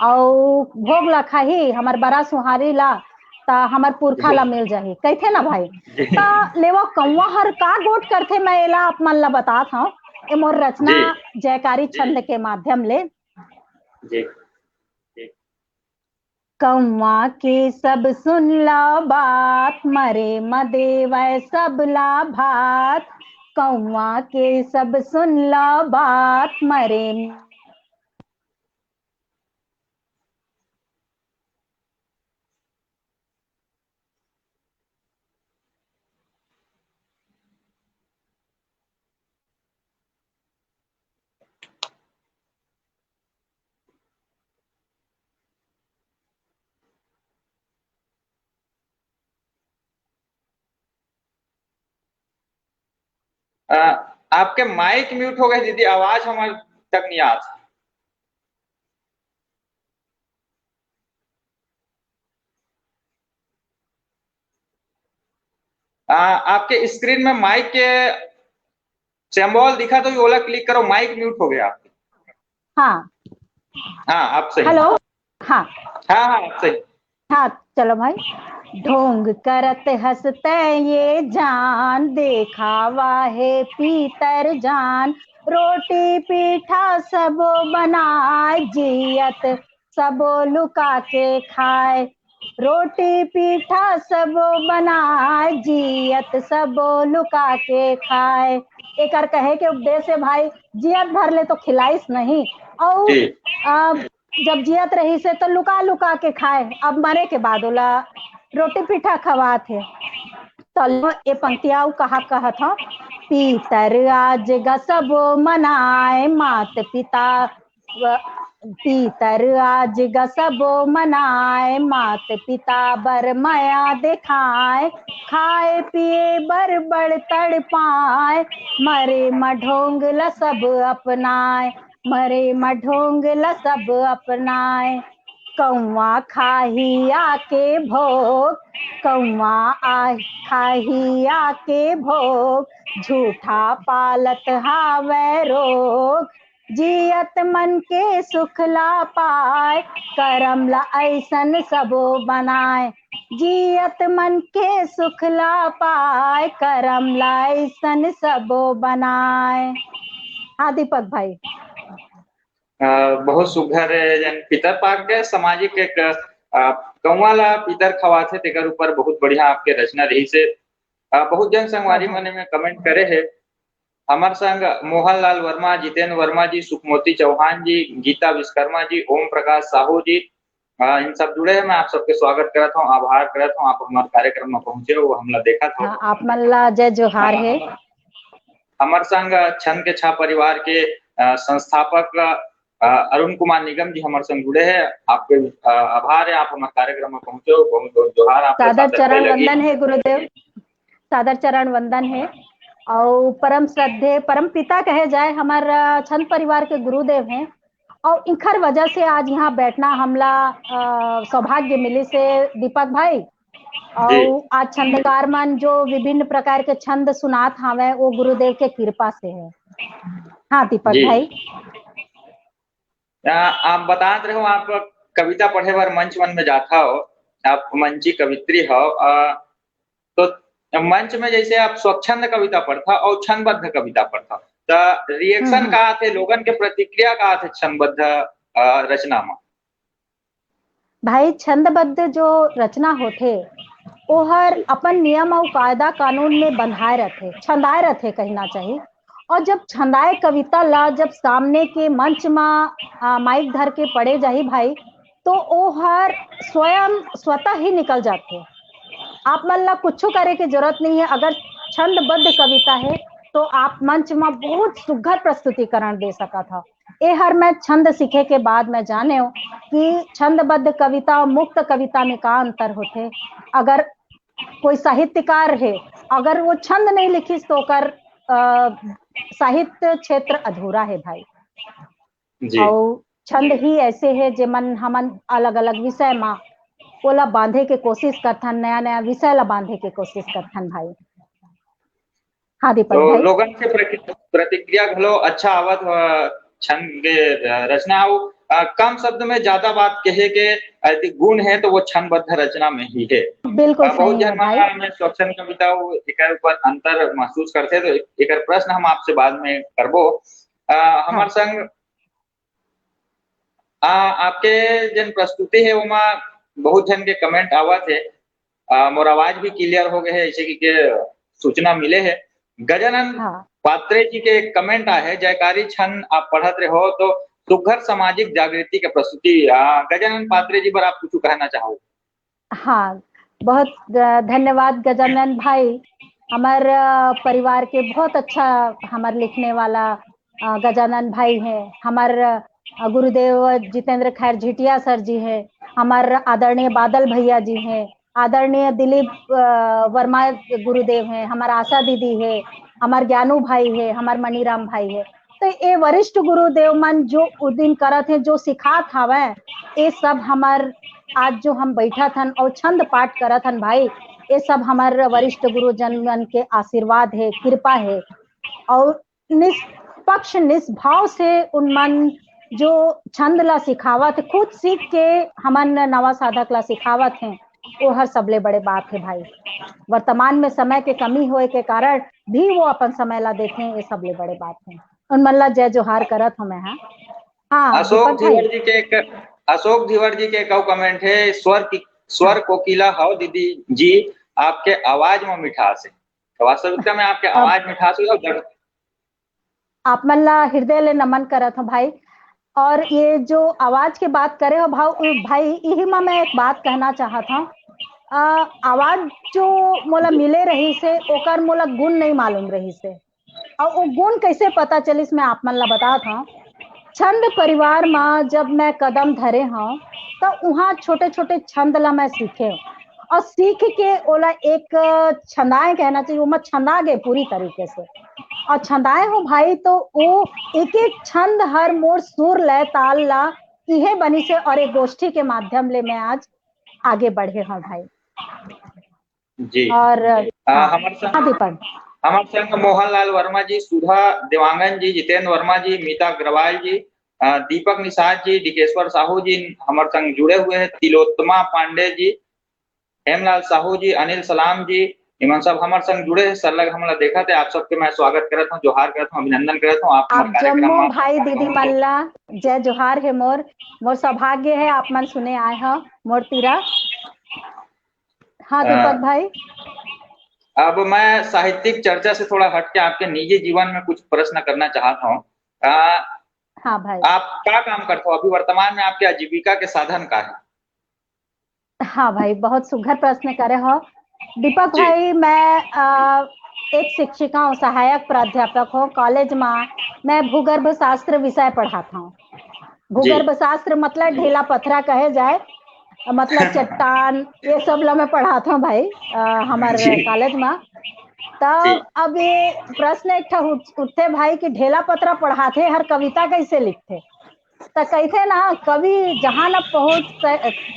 अउ भोग ला खाही, हमर बरा सुहारी ला, त हमर पुरखा जी। ला मिल जाही, कहिथे ना भाई। जी। त लेवव, कौवा हर का गोठ करथे, मैं एला आप मन ला बतात हव। ए मोर रचना जी। जयकारी जी। छंद के माध्यम ले। जी। कौवा के सब सुन ल बात, मरे म देवय सब ला भात। कौवा के सब सुन ल बात, मरे अ, आपके माइक म्यूट हो गए दीदी, आवाज हमर तक नहीं आत। आ, आपके स्क्रीन में माइक के सिंबल दिखा, तो ओला क्लिक करो, माइक म्यूट हो गया आपके। हाँ। हाँ, आप सही। हेलो। हाँ। हाँ, हाँ, आप सही। हाँ, चलो भाई। ढोंग करत हंसते ये जान, देखावा है पीतर जान, रोटी पीठा सबो बनाए, जियत सबो लुका के खाए। रोटी पीठा सबो बनाए, जियत सबो लुका के खाए। एकर कहे के उपदेश है भाई, जियत भर ले तो खिलाइस नहीं, और जी। अब जब जियत रहिस हे तो लुका लुका के खाए, अब मरे के बाद ओला रोटी पीठा खवात हे। तो ये पंक्तिया अउ कहा कहत हव, पीतर आज ग सबो मनाए, मात पिता व-, पीतर आज ग सबो मनाए, मात पिता बर मया देखाए, खाए पिए बर बड़ तड़पाए, मरे म ढोंग ल सब अपनाए, मरे म ढोंग ल सब अपनाए। कौवा खाही आके भोग, कौवा आ, खाही आके भोग, झूठा पालत हावय रोग, जियत मन के सुख ला पाए, करम ला ऐसन सबो बनाए। जियत मन के सुख ला पाए, करम ला ऐसन सबो बनाए। हाँ दीपक भाई। अ, बहुत सुघर, जन पितर पाग के सामाजिक एक, अ, कौवा ला पितर खवाथे, तेकर ऊपर बहुत बढ़िया आपके रचना रहिसे। अ, बहुत जन संगवारी मन में comment करे हे। हमर संग मोहन लाल वर्मा, जितेंद्र वर्मा जी, सुखमोती चौहान जी, गीता विश्वकर्मा जी, ओम प्रकाश साहू जी, अ, इन सब जुड़े हे। मैं आप सबके स्वागत करत हूँ, आभार करत हूँ, आप हमारे कार्यक्रम में पहुंचे हो, हमला देखत हो। हाँ, आप मन ला जय जोहार हे। हमर संग छंद के छा परिवार के, अ, संस्थापक, अ, अरुण कुमार निगम जी हमर संग जुड़े हे। आपके, अ, आभार हे, आप हमारे कार्यक्रम में पहुंचे हो, बहुत बहुत जोहार। आपका सादर सादर चरण पहले वंदन हे गुरुदेव, सादर चरण वंदन हे। और परम श्रद्धे, परम पिता कहे जाए हमर, अ, छंद परिवार के गुरुदेव हैं। और इखर वजह से आज यहाँ बैठना हमला, अ, सौभाग्य मिलिस हे दीपक भाई। और आज छंदकार मन जो विभिन्न प्रकार के छंद सुनात हावय, वो गुरुदेव के कृपा से हे। हाँ दीपक जी। भाई। आ, आप बतात रहे हो, आप कविता पढ़े बर मंच मन में जात हो, आप मंची कवित्री हो, आ, तो मंच में जैसे आप स्वच्छंद कविता पढ़ता और छंदबद्ध कविता पढ़ता, तो reaction हम्म। का आथे, लोगन के प्रतिक्रिया का आथे छंदबद्ध, आ, रचना में? भाई, छंदबद्ध जो रचना होथे, ओहर अपन नियम अउ कायदा कानून में बंधाए रथे, छंदाए रथे कहना चाही। और जब छंदाए कविता ला जब सामने के मंच मा, आ, माइक धर के पढ़े जाही भाई, तो ओहर स्वयं, स्वतः ही निकल जाथे। आप मन ला कुछू करे के जरूरत नहीं है। अगर छंदबद्ध कविता है, तो आप मंच मा बहुत सुघर प्रस्तुतिकरण दे सकत हव। ए हर मैं छंद सीखे के बाद मैं जानेव कि छंदबद्ध कविता और मुक्त कविता में का अंतर होथे। अगर कोई साहित्यकार है, अगर वो छंद नहीं लिखिस तो ओकर, अ, साहित्य क्षेत्र अधूरा है भाई। जी। और छंद ही ऐसे है जेमन हमन अलग-अलग विषय मा ओला बांधे के कोशिश करथन, नया-नया विषय ला बांधे के कोशिश करथन भाई। हाँ दीपक तो भाई। लोगन के प्रति-, प्रतिक्रिया घलो अच्छा आवत ह, छंद के, अ, रचना अउ, अ, कम शब्द में ज्यादा बात कहे के यदि गुण है तो वो छंदबद्ध रचना में ही है। बिल्कुल अ, बहुत सही है जन मन भाई। हमें स्वच्छंद कविता अउ एकर ऊपर अंतर महसूस करथे, तो एक, एकर प्रश्न हम आपसे बाद में करबो। अ, हमार हाँ। संग आ, आपके जन प्रस्तुति है, ओमा बहुत जन के comment आवत है। आ, मोर आवाज भी clear हो गए है, ऐसे की के सूचना मिले है। गजानन हाँ। पात्रे जी के एक comment आ है, "जयकारी छंद आप पढ़त रहो तो सुघर सामाजिक जागृति के प्रस्तुति।" आ, गजानन पात्रे जी पर आप कुछ कहना चाहो? हाँ, बहुत, अ, धन्यवाद गजानन भाई। हमर, अ, परिवार के बहुत अच्छा हमर लिखने वाला, अ, गजानन भाई हैं। हमर, अ, गुरुदेव जितेंद्र खैर झिटिया सर जी हैं। हमर आदरणीय बादल भैया जी हैं। आदरणीय दिलीप, अ, वर्मा गुरुदेव हैं। हमर आशा दीदी है। हमर ज्ञानू भाई है। हमर मनीराम भाई है। तो ये वरिष्ठ गुरुदेव मन जो उदिन करत हैं, जो सिखात हवय, ये सब हमर आज जो हम बैठत हन और छंद पाठ करत हन भाई, ये सब हमर वरिष्ठ गुरुजन मन के आशीर्वाद है, कृपा है। और निष्पक्ष, निष्भाव से उन मन जो छंद ला सिखावत है, खुद सीख के हमन नवा साधक ला सिखावत हैं, वो हर सबले बड़े बात है भाई। वर्तमान में समय के कमी होए के कारण भी वो अपन समय ला देथे, ये सबले बड़े बात है। उन मन ला जय जोहार करत हूँ मैं। हाँ, हाँ, अशोक दीपक भाई। धीवर जी के एक, अशोक धीवर जी के एक अउ comment है, "स्वर की, स्वर कोकिला हव दीदी जी, आपके आवाज में मिठास है।" तो वास्तविकता में आपके हाँ। आवाज मिठास है और दर्द। आप मन ला हृदय ले नमन करत हूँ भाई। और ये जो आवाज के बात करे हो भाव, भाई, यही में मैं एक बात कहना चाहत हूँ। अ, आवाज जो मोला मिले रहिस हे, ओकर मोला गुण नहीं मालूम रहिस हे। और वो गुण कैसे पता चलिस, मैं आप मन ला बतात हूँ। छंद परिवार मा जब मैं कदम धरे हूँ, तो वहाँ छोटे-छोटे छंद ला मैं सीखे हूँ। और सीख के ओला एक छंदाए कहना चाहिए, ओमा छंदा गए पूरी तरीके से। और छंदाए हूँ भाई, तो वो एक-एक छंद हर मोर सुर लय ताल ला इहे बनिस हे और एक गोष्ठी के माध्यम ले मैं आज आगे बढ़े हूँ भाई। जी। और आ, हाँ, हमर संग, हाँ, दीपक। हमर संग मोहन लाल वर्मा जी, सुधा देवांगन जी, जितेंद्र वर्मा जी, मीता अग्रवाल जी, अ, दीपक निषाद जी, डिकेश्वर साहू जी हमर संग जुड़े हुए हैं, तिलोत्तमा पांडे जी, हेमलाल साहू जी, अनिल सलाम जी, इमन सब हमर संग जुड़े हैं। सरलग हमला देखत हे, आप सबके मैं स्वागत करत हूँ, जोहार करत हूँ, अभिनंदन करत हूँ। आप हमर आप कार्यक्रम जम्मो में भाई दीदी मन ला जय जोहार हे मोर। मोर सौभाग्य हे आप मन सुने आए हो मोर तीरा। हाँ, अ, दीपक भाई। अब मैं साहित्यिक चर्चा से थोड़ा हट के आपके निजी जीवन में कुछ प्रश्न करना चाहता हूँ। अ, हाँ भाई। आप का काम करते हो अभी वर्तमान में, आपके आजीविका के साधन का है? हाँ भाई, बहुत सुघर प्रश्न करे हो दीपक जी। भाई। मैं, अ, एक शिक्षिका हूँ, सहायक प्राध्यापक हूँ, कॉलेज में मैं भूगर्भ शास्त्र विषय पढ़ाता हूँ। जी। भूगर्भ शास्त्र मतलब ढेला पथरा कहे जाए, मतलब चट्टान, ये सब ला मैं पढ़ाता हूँ भाई, अ, हमारे जी। कॉलेज में। तो जी। अब ये प्रश्न एक ठा उठ-, उठथे भाई कि ढेला पथरा पढ़ाथे हर कविता कैसे लिखथे? त कहिथे ना, कवि जहाँ न पहुँच,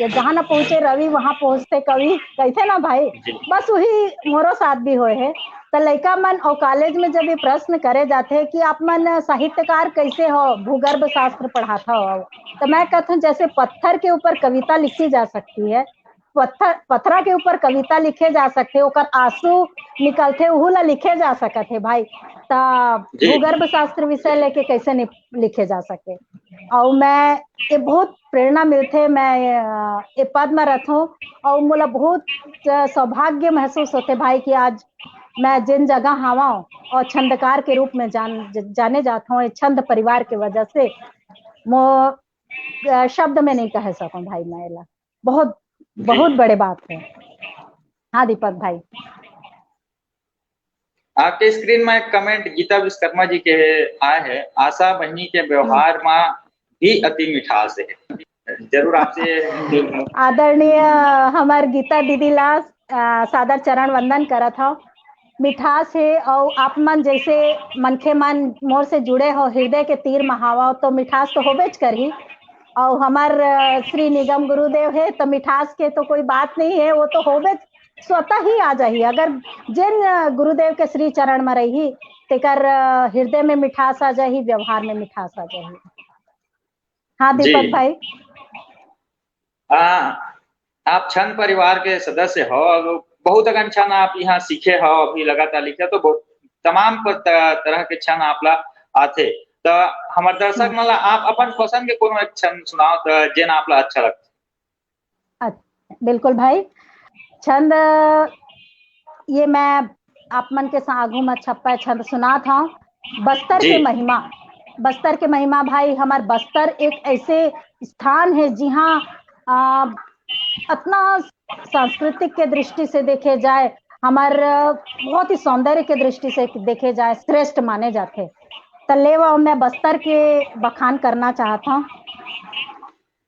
जहाँ न पहुँचे रवि, वहाँ पहुँचथे कवि, कहिथे ना भाई। जी। बस वही मोरो साथ भी होए हे। त लइका मन अउ कॉलेज में जब ये प्रश्न करे जाथे कि आप मन साहित्यकार कैसे हो, भूगर्भ शास्त्र पढ़ाता हो, तो मैं कहता हूँ, जैसे पत्थर के ऊपर कविता लिखी जा सकती है, पत्थर, पथरा के ऊपर कविता लिखे जा सकथे, ओकर आंसू निकलथे, उहू ला लिखे जा सकत हे भाई। त जी। भूगर्भ शास्त्र विषय लेके कैसे नि-, लिखे जा सके? अउ मैं, ये बहुत प्रेरणा मिलथे, मैं, अ, ये पद में रथों अउ मोला बहुत, अ, सौभाग्य महसूस होथे भाई कि आज मैं जिन जगह हावं अउ छंदकार के रूप में जान-, ज-, जाने जात हूँ, ये छंद परिवार के वजह से। मो, अ, शब्द में नहीं कह सकूं भाई मैं एला। बहुत, जी। बहुत बड़े बात है। हाँ दीपक भाई। आपके स्क्रीन में एक कमेंट गीता विश्वकर्मा जी के आए हैं, "आशा बहिनी के व्यवहार हम्म। में भी अति मिठास है।" जरूर आपसे आदरणीय हमार गीता दीदी ला, अ, सादर चरण वंदन करत हव। मिठास हे, अउ आप मन जैसे मनखे मन मोर से जुड़े हो, हृदय के तीर म हावव, तो मिठास तो होबेच करही। अउ हमर, अ, श्री निगम गुरुदेव हे, तो मिठास के तो कोई बात नहीं है, वो तो होबे, स्वतः ही आ जाही। अगर जिन, अ, गुरुदेव के श्री चरण में रही, तेकर, अ, हृदय में मिठास आ जाही, व्यवहार में मिठास आ जाही। हाँ, जी। दीपक भाई। आ, आप छंद परिवार के सदस्य हो, अउ बहुत अकन छंद आप यहाँ सीखे हो, अभी लगातार लिखे, तो बहुत तमाम प-, त-, तरह के छंद आप ला आथे। त हमर दर्शक हम्म। मन ला आप अपन पसंद के कोनो एक छंद सुनाओ, त जेन आप ला अच्छा लगथे। अच्छा, बिल्कुल भाई। छंद, ये मैं आप मन के आगू में छप्पा छंद सुनात हूँ। बस्तर जी। के महिमा, बस्तर के महिमा भाई, हमार बस्तर एक ऐसे स्थान है, जिहाँ, आ, अतना सांस्कृतिक के दृष्टि से देखे जाए, हमार बहुत ही सौंदर्य के दृष्टि से देखे जाए, श्रेष्ठ माने जाथे। त लेवा, मैं बस्तर के बखान करना चाहत हूँ।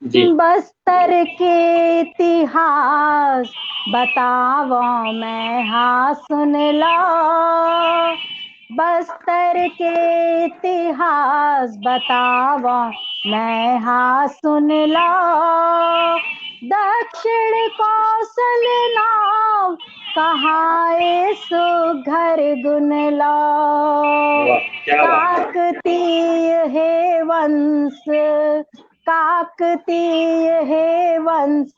जी। बस्तर के इतिहास बतावं मैं हा, सुन ला। बस्तर के इतिहास बतावं मैं हा, सुन ला। दक्षिण कौशल नाव कहाए, सुघर गुन ला। वाह, क्या बात है। काकतीय हे वंश, काकतीय हे वंश,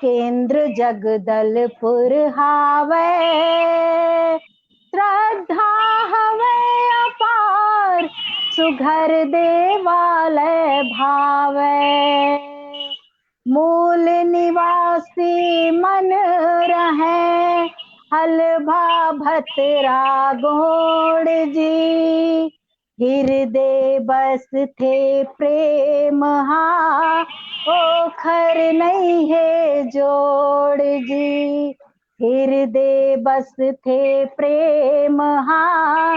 केंद्र जगदलपुर हावय। श्रद्धा हवय अपार, सुघर देवालय भावय। मूल निवासी मन रहय, हलभा भतरा गोंड़ जी। हिरदे बसथे प्रेम हा, ओखर नइ हे जोड़ जी। हिरदे बसथे प्रेम हा,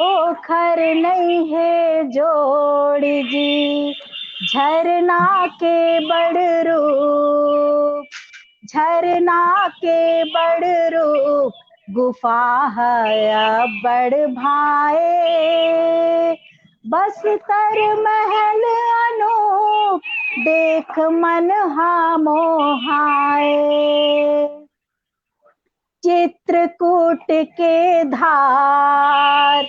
ओखर नइ हे जोड़ जी। झरना के बड़ रूप, झरना के बड़ रूप, गुफा ह अब्बड़ भाए। बस्तर महल अनूप, देख मन हा मोहाए। चित्रकूट के धार,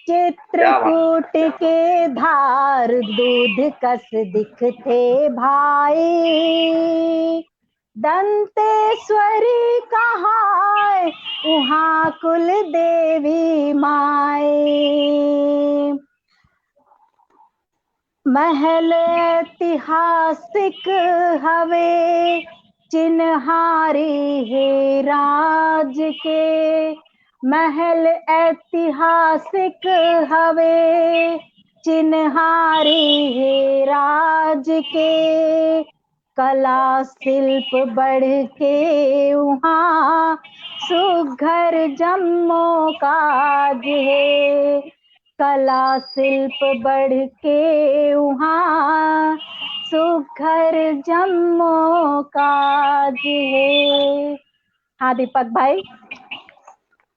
चित्रकूट के धार दूध कस दिखथे भाई। दंतेश्वरी कहाय उहाँ कुल देवी माय। महल ऐतिहासिक हवे, चिन्हारी हे राज के। महल ऐतिहासिक हवे, चिन्हारी हे राज के। कला शिल्प बढ़ के उहाँ, सुघर जम्मो काज हे। कला शिल्प बढ़ के उहाँ, सुघर जम्मो काज हे। हाँ दीपक भाई।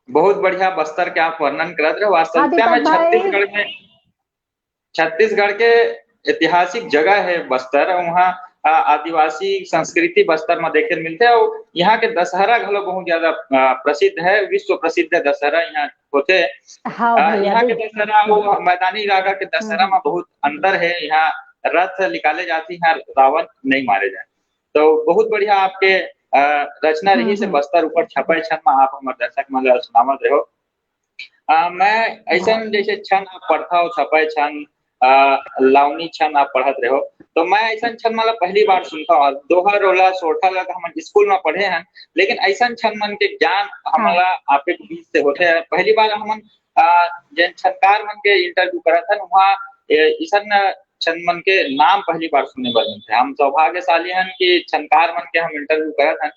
बहुत बढ़िया बस्तर के आप वर्णन करत रहे। वास्तविकता में छत्तीसगढ़ में, छत्तीसगढ़ के ऐतिहासिक जगह है बस्तर, वहाँ आदिवासी संस्कृति बस्तर में देखे मिलथे। और यहाँ के दशहरा घलो बहुत ज्यादा प्रसिद्ध है, विश्व प्रसिद्ध दशहरा यहाँ होथे। हाँ, यहाँ के दशहरा वो मैदानी इलाका के दशहरा में बहुत अंतर है। यहाँ रथ निकाले जाते हैं, रावण नहीं मारे जाए। तो बहुत बढ़िया आपके रचना रही से बस्तर ऊपर छपे छन में आप हमारे दर्शक मन सुनावत रहो। आ, मैं ऐसा जैसे छंद आप पढ़ता हो, छपे छंद, लावनी छंद आप पढ़त रहो, तो मैं ऐसा छंद मतलब पहली बार सुनता हूँ। दोहा रोला सोरठा ला हम स्कूल में पढ़े हैं, लेकिन ऐसा छंद मन के ज्ञान हमारा हाँ। आपके बीच से होते हैं। पहली बार हम जन छंदकार मन के इंटरव्यू करत हन, वहाँ ऐसा छंद मन के नाम पहली बार सुने बर मिलते। हम सौभाग्यशाली हैं कि छंदकार मन के हम इंटरव्यू करत हैं।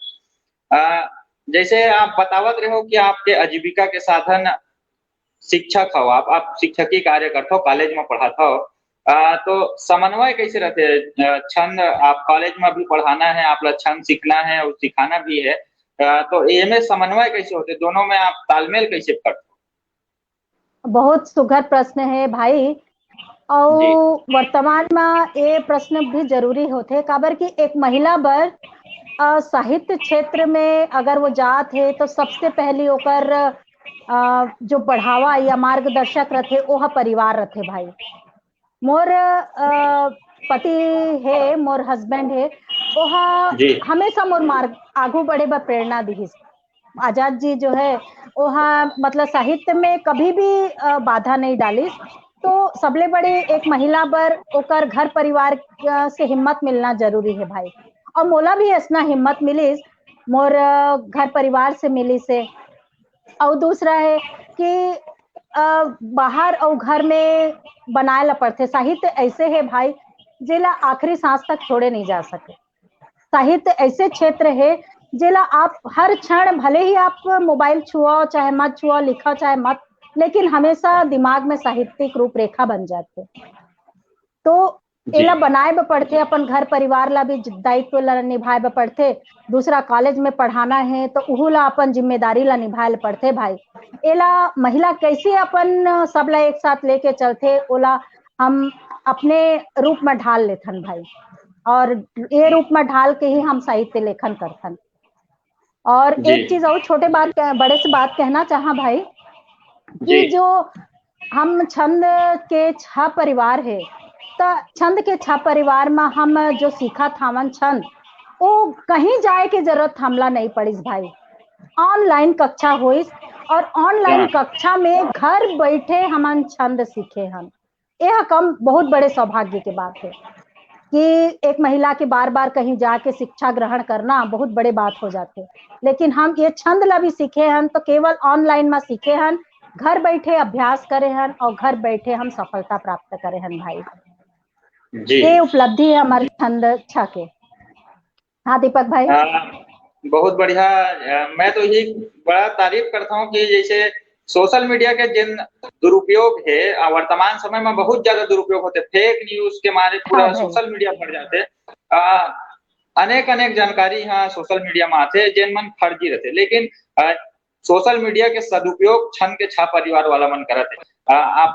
जैसे आप बतावत रहे हो कि आपके आजीविका के साधन शिक्षक हो, आप, आप शिक्षकी कार्य करते हो, कॉलेज में पढ़ाते हो, आ, तो समन्वय कैसे रहते? छंद आप कॉलेज में भी पढ़ाना है, आप छंद सीखना है और सिखाना भी है, आ, तो ये में समन्वय कैसे होते, दोनों में आप तालमेल कैसे करते हो? बहुत सुघर प्रश्न है भाई। और वर्तमान में ये प्रश्न भी जरूरी होते, काबर कि एक महिला बर साहित्य क्षेत्र में अगर वो जात है तो सबसे पहली ओकर जो बढ़ावा या मार्गदर्शक रहते, वो परिवार रहते भाई। मोर पति है, मोर हस्बैंड है, वो हमेशा मोर मार्ग आगू बढ़े बर प्रेरणा दिहिस। आजाद जी जो है, वो मतलब साहित्य में कभी भी बाधा नहीं डालिस। तो सबले बड़े एक महिला बर ओकर घर परिवार से हिम्मत मिलना जरूरी है भाई। और मोला भी ऐसा हिम्मत मिलिस, मोर घर परिवार से मिलिस है। और दूसरा है कि बाहर और घर में बनाए ला पड़थे। साहित्य ऐसे है भाई, जेला आखिरी सांस तक छोड़े नहीं जा सके। साहित्य ऐसे क्षेत्र है जेला आप हर क्षण, भले ही आप मोबाइल छुआओ चाहे मत छुआओ, लिखो चाहे मत, लेकिन हमेशा दिमाग में साहित्यिक रूपरेखा बन जाथे। तो एला बनाए बर पड़थे, अपन घर परिवार ला भी दायित्व ला निभाए बर पड़थे। दूसरा कॉलेज में पढ़ाना है तो उहू ला अपन जिम्मेदारी ला निभाए ला पड़थे भाई। एला महिला कैसे अपन सब ला एक साथ लेके चलथे, ओला हम अपने रूप में ढाल लेथन भाई, और ये रूप में ढाल के ही हम साहित्य लेखन करथन। और एक चीज और छोटे बात, बड़े से बात कहना चाहा भाई कि जो हम छंद के छह परिवार है, त छंद के छह परिवार में हम जो सीखत हावन छंद, वो कहीं जाए के जरूरत हमला नहीं पड़िस भाई। ऑनलाइन कक्षा होइस और ऑनलाइन हाँ। कक्षा में घर बैठे हमन छंद सीखे हन। यह कम बहुत बड़े सौभाग्य के बात है कि एक महिला के बार बार कहीं जाके शिक्षा ग्रहण करना बहुत बड़े बात हो जाते। लेकिन हम ये छंद ला भी सीखे हन तो केवल ऑनलाइन में सीखे हन, घर बैठे अभ्यास करे हन और घर बैठे हम सफलता प्राप्त करे हन भाई। जी। ये उपलब्धि है हमारे छंद छह के। हाँ दीपक भाई। हाँ, बहुत बढ़िया। मैं तो ये बड़ा तारीफ करता हूँ कि जैसे सोशल मीडिया के जिन दुरुपयोग है, वर्तमान समय में बहुत ज्यादा दुरुपयोग होते, फेक न्यूज के मारे पूरा हाँ सोशल मीडिया भर जाते। अनेक अनेक जानकारी यहाँ सोशल मीडिया में आते, जिन मन फर्जी रहते, लेकिन सोशल मीडिया के सदुपयोग छंद के छह परिवार वाला मन करत है। आप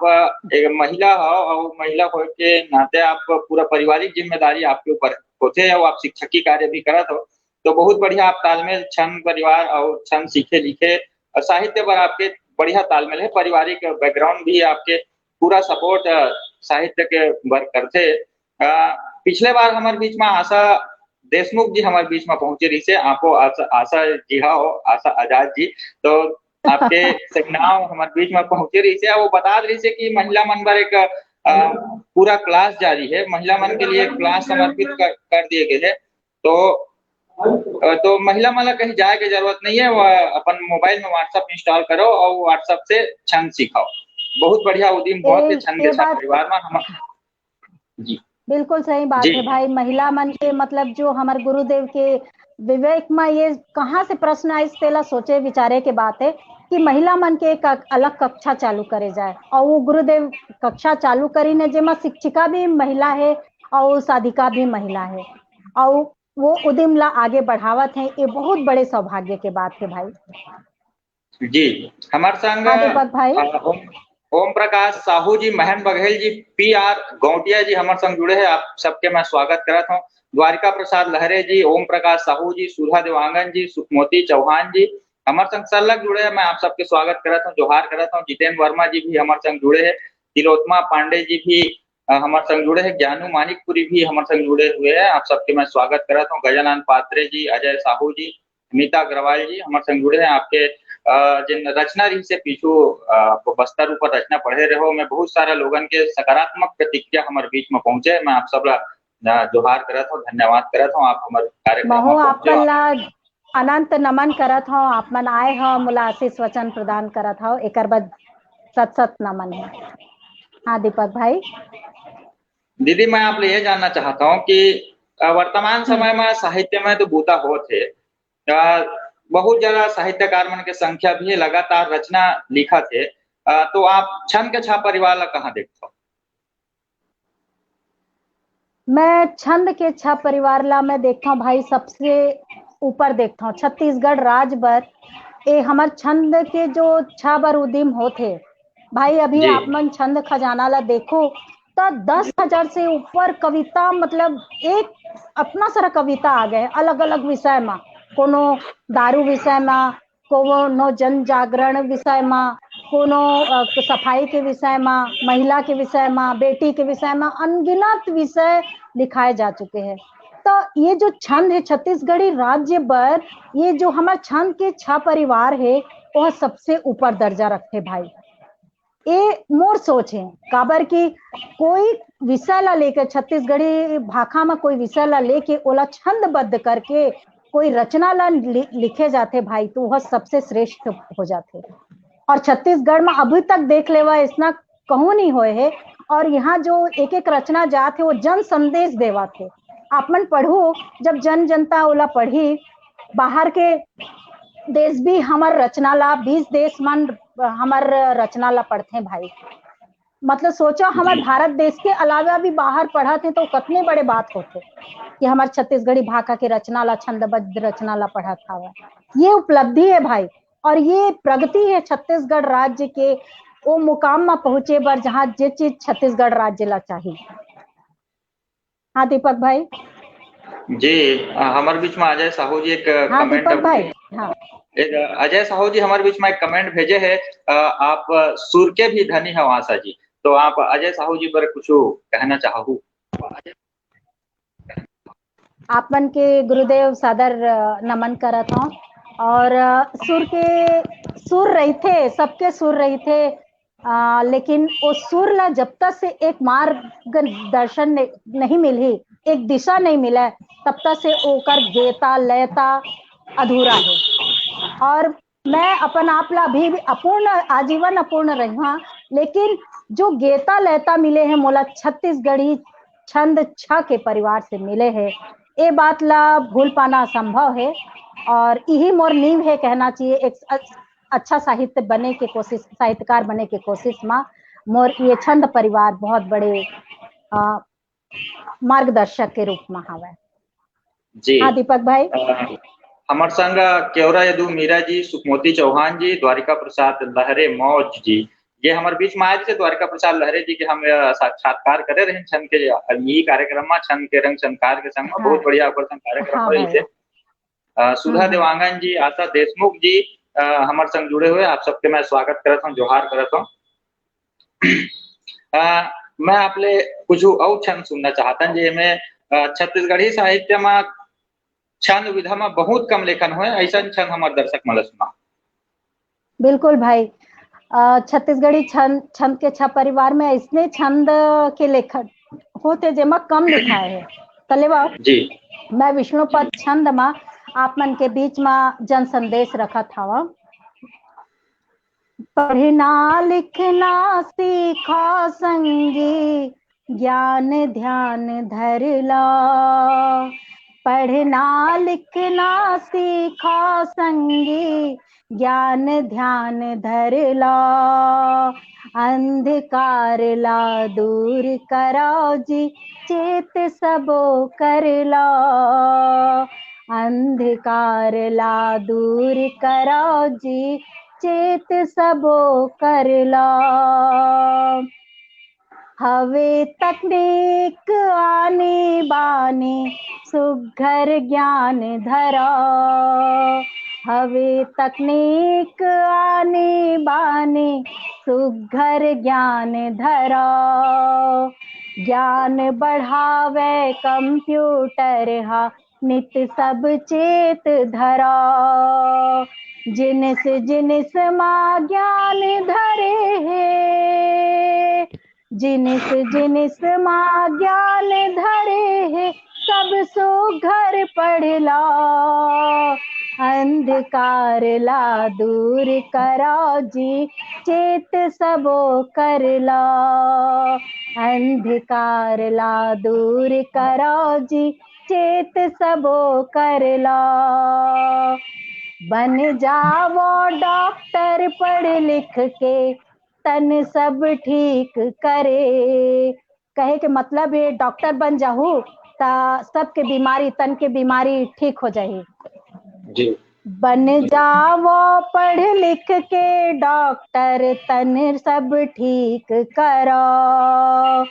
एक महिला हो और महिला हो के नाते आप पूरा पारिवारिक जिम्मेदारी आपके ऊपर होते है, आप शिक्षकी कार्य भी करत हो, तो बहुत बढ़िया आप तालमेल, छंद परिवार और छंद सीखे लिखे और साहित्य पर आपके बढ़िया तालमेल है। पारिवारिक बैकग्राउंड भी आपके पूरा सपोर्ट साहित्य के बर करथे। अ, पिछले बार हमारे बीच में आशा देशमुख जी हमारे बीच में पहुंचे रही से, आपको आशा, आशा जी, हाँ हो, आशा आजाद जी, तो आपके सेमिनार हमारे बीच में पहुंचे रही से, वो बता रही से कि महिला मन बर एक अ, पूरा क्लास जारी है, महिला मन के लिए क्लास समर्पित कर, कर दिए गए हैं। तो अ, तो महिला मन ला कहीं जाए के जरूरत नहीं है, वो अपन मोबाइल में WhatsApp इंस्टॉल करो और WhatsApp से छंद सिखाओ। बहुत बढ़िया उदिम, बहुत ही ए, छंद ए के साथ बात परिवार में हम। जी। बिल्कुल सही बात जी। है भाई। महिला मन के, मतलब, जो हमारे गुरुदेव के विवेक में ये कहाँ से प्रश्न आइस, तेला सोचे विचारे के बात है कि महिला मन के एक अलग कक्षा चालू करे जाए, और वो गुरुदेव कक्षा चालू करी ने, जेमा शिक्षिका भी महिला है और साधिका भी महिला है, और वो उदिम ला आगे बढ़ावत है। ये बहुत बड़े सौभाग्य के बात है भाई। जी, हमार संग, हाँ, दीपक भाई। अ, ओम, ओम प्रकाश साहू जी, महन बघेल जी, पी आर गौटिया जी हमार संग जुड़े हैं। आप सबके मैं स्वागत करत हूँ। द्वारिका प्रसाद लहरे जी, ओम प्रकाश साहू जी, सुधा देवांगन जी, सुखमोती चौहान जी हमार संग संलग जुड़े हैं। मैं आप सबके स्वागत करत हूँ, जोहार करत हूँ। जितेंद्र वर्मा जी भी हमार संग जुड़े हैं। तिलोत्मा पांडे जी भी, अ, हमार संग जुड़े हैं। ज्ञानू मानिकपुरी भी हमार संग जुड़े हुए हैं। आप सबके मैं स्वागत करत हूँ। गजानन पात्रे जी, अजय साहू जी, मीता अग्रवाल जी हमार संग जुड़े हैं। आपके, अ, जिन रचना रही से पीछू, अ, बस्तर ऊपर रचना पढ़े रहो, मैं बहुत सारा लोगन के सकारात्मक प्रतिक्रिया हमार बीच में पहुंचे। मैं आप सब ला, अ, जोहार करत हूँ, धन्यवाद करत हूँ। आप हमारे कार्यक्रम महू में पहुंचे आपन हो। ला अनंत नमन करत हूँ। आप मन आए हो, मोला आशीष वचन प्रदान करत हो, एकर बर सत सत नमन है। हाँ दीपक भाई। दीदी, मैं आप ले ये जानना चाहता हूँ कि, अ, वर्तमान हम्म। समय में साहित्य में तो बूता होत है, अ, बहुत ज्यादा साहित्यकार मन के संख्या भी है, लगातार रचना लिखत है, अ, तो आप छंद के छाप परिवार ला कहाँ देखत हो? मैं छंद के छह परिवार ला मैं देखता हूँ भाई, सबसे ऊपर देखता हूँ। छत्तीसगढ़ राज बर ए हमर छंद के जो छह बर उदिम होत हे भाई, अभी जी। आप मन छंद खजाना ला देखो तो दस हजार से ऊपर कविता, मतलब एक अतना सारा कविता आ गए अलग अलग विषय मा, कोनो दारू विषय मा, कोनो जन जागरण विषय मा, कोनो, अ, सफाई के विषय मा, महिला के विषय मा, बेटी के विषय मा, अनगिनत विषय लिखाए जा चुके हैं। तो ये जो छंद है छत्तीसगढ़ी राज्य बर, ये जो हमार छंद के छह परिवार है, वह सबसे ऊपर दर्जा रखते भाई। ए मोर सोच है, काबर कि कोई विषय ला लेके, छत्तीसगढ़ी भाखा में कोई विषय ला लेके ओला छंदबद्ध करके कोई रचना ला लि-, लिखे जाथे भाई, तो वह सबसे श्रेष्ठ हो जाथे। और छत्तीसगढ़ में अभी तक देख लेवा, ऐसना कहूँ नहीं होए है। और यहाँ जो एक एक रचना जात है, वो जन संदेश देवा थे। आप मन पढ़ू, जब जन जनता ओला पढ़ी, बाहर के देश भी हमर रचना ला, बीस देश मन हमर रचना ला पढ़थे भाई। मतलब सोचो, हमर जी। भारत देश के अलावा भी बाहर पढ़त हे तो कतने बड़े बात होथे कि हमर छत्तीसगढ़ी भाखा के रचना ला, छंदबद्ध रचना ला पढ़त हवय। ये उपलब्धि है भाई, और ये प्रगति है छत्तीसगढ़ राज्य के ओ मुकाम मा पहुंचे बर, जहाँ जे चीज छत्तीसगढ़ राज्य ला चाहिए। हाँ दीपक भाई। जी, अ, हमारे बीच में अजय साहू जी एक, अ, हाँ, कमेंट दीपक अब भाई, हाँ। एक, अ, अजय साहू जी हमारे बीच में एक कमेंट भेजे हैं, अ, "आप, अ, सुर के भी धनी हो आशा जी।" तो आप अजय साहू जी पर कुछ कहना चाहू? आप मन के गुरुदेव सादर, अ, नमन करत हूँ। और, अ, सुर के, सुर रहिथे, सबके सुर रहिथे, अ, लेकिन वो सुर ला जब तक से एक मार्गदर्शन ने-, नहीं मिलही, एक दिशा नहीं मिले, तब तक से ओकर गेयता, लयता अधूरा है। और मैं अपन आप ला अभी भी अपूर्ण, आजीवन अपूर्ण रहिहा, लेकिन जो गेयता लयता मिले है मोला छत्तीसगढ़ी छंद छह के परिवार से मिले है, ए बात ला भूल पाना असंभव है। और यही मोर नींव है, कहना चाहिए, एक अ-, अच्छा साहित्य बने के कोशिश, साहित्यकार बने के कोशिश मा मोर ये छंद परिवार बहुत बड़े, अ, मार्गदर्शक के रूप मा हवय। जी। हाँ, दीपक भाई। अ, हमर संग केवरा यदु मीरा जी, सुखमोती चौहान जी, द्वारिका प्रसाद लहरे मौज जी, ये हमर बीच में आए थे। द्वारिका प्रसाद लहरे जी के हम, अ, साक्षात्कार करे रहे छंद के, अ, यही कार्यक्रम में छंद के रंग छंदकार के संग में। हाँ। बहुत बढ़िया ओकर संग कार्यक्रम हाँ होइस हे। भाई। अ, सुधा हम्म। देवांगन जी, आशा देशमुख जी, अ, हमर संग जुड़े हुए, आप सबके मैं स्वागत करत हूँ, जोहार करत हूँ। अ, मैं आप ले कुछ अउ छंद सुनना चाहतन, जेमे, अ, छत्तीसगढ़ी साहित्य मा छंद विधा मा बहुत कम लेखन होए, ऐसन छंद हमर दर्शक मन ल सुना। बिल्कुल भाई, अ, छत्तीसगढ़ी छंद, छंद के छह परिवार में ऐसने छंद के लेखन होथे, जेमा कम लिखाए हे। त लेवा, जी। मैं विष्णुपद छंद मा आप मन के बीच मा जन संदेश रखत हवं। पढ़ना लिखना सीखा संगी, ज्ञान ध्यान धर ला। पढ़ना लिखना सीखा संगी, ज्ञान ध्यान धर ला। अंधकार ला दूर कराओ जी, चेत सबो कर ला। अंधकार ला दूर कराओ जी, चेत सबो कर ला। हवे तकनीक आनी बानी, सुघर ज्ञान धरा। हवे तकनीक आनी बानी, सुघर ज्ञान धरा। ज्ञान बढ़ावे कंप्यूटर हा, नित सब चेत धरा। जिनिस जिनिस मा ज्ञान धरे हे, जिनिस जिनिस मा ज्ञान धरे हे, सब सुघर पढ़ ला। अंधकार ला दूर करा जी, चेत सबो कर ला। अंधकार ला दूर करा जी, चेत सबो कर ला। बन जावो डॉक्टर पढ़ लिख के, तन सब ठीक करे। कहे के मतलब ये, डॉक्टर बन जाहू त सबके बीमारी, तन के बीमारी ठीक हो जाही। जी। बन जावो पढ़ लिख के डॉक्टर, तन सब ठीक करो।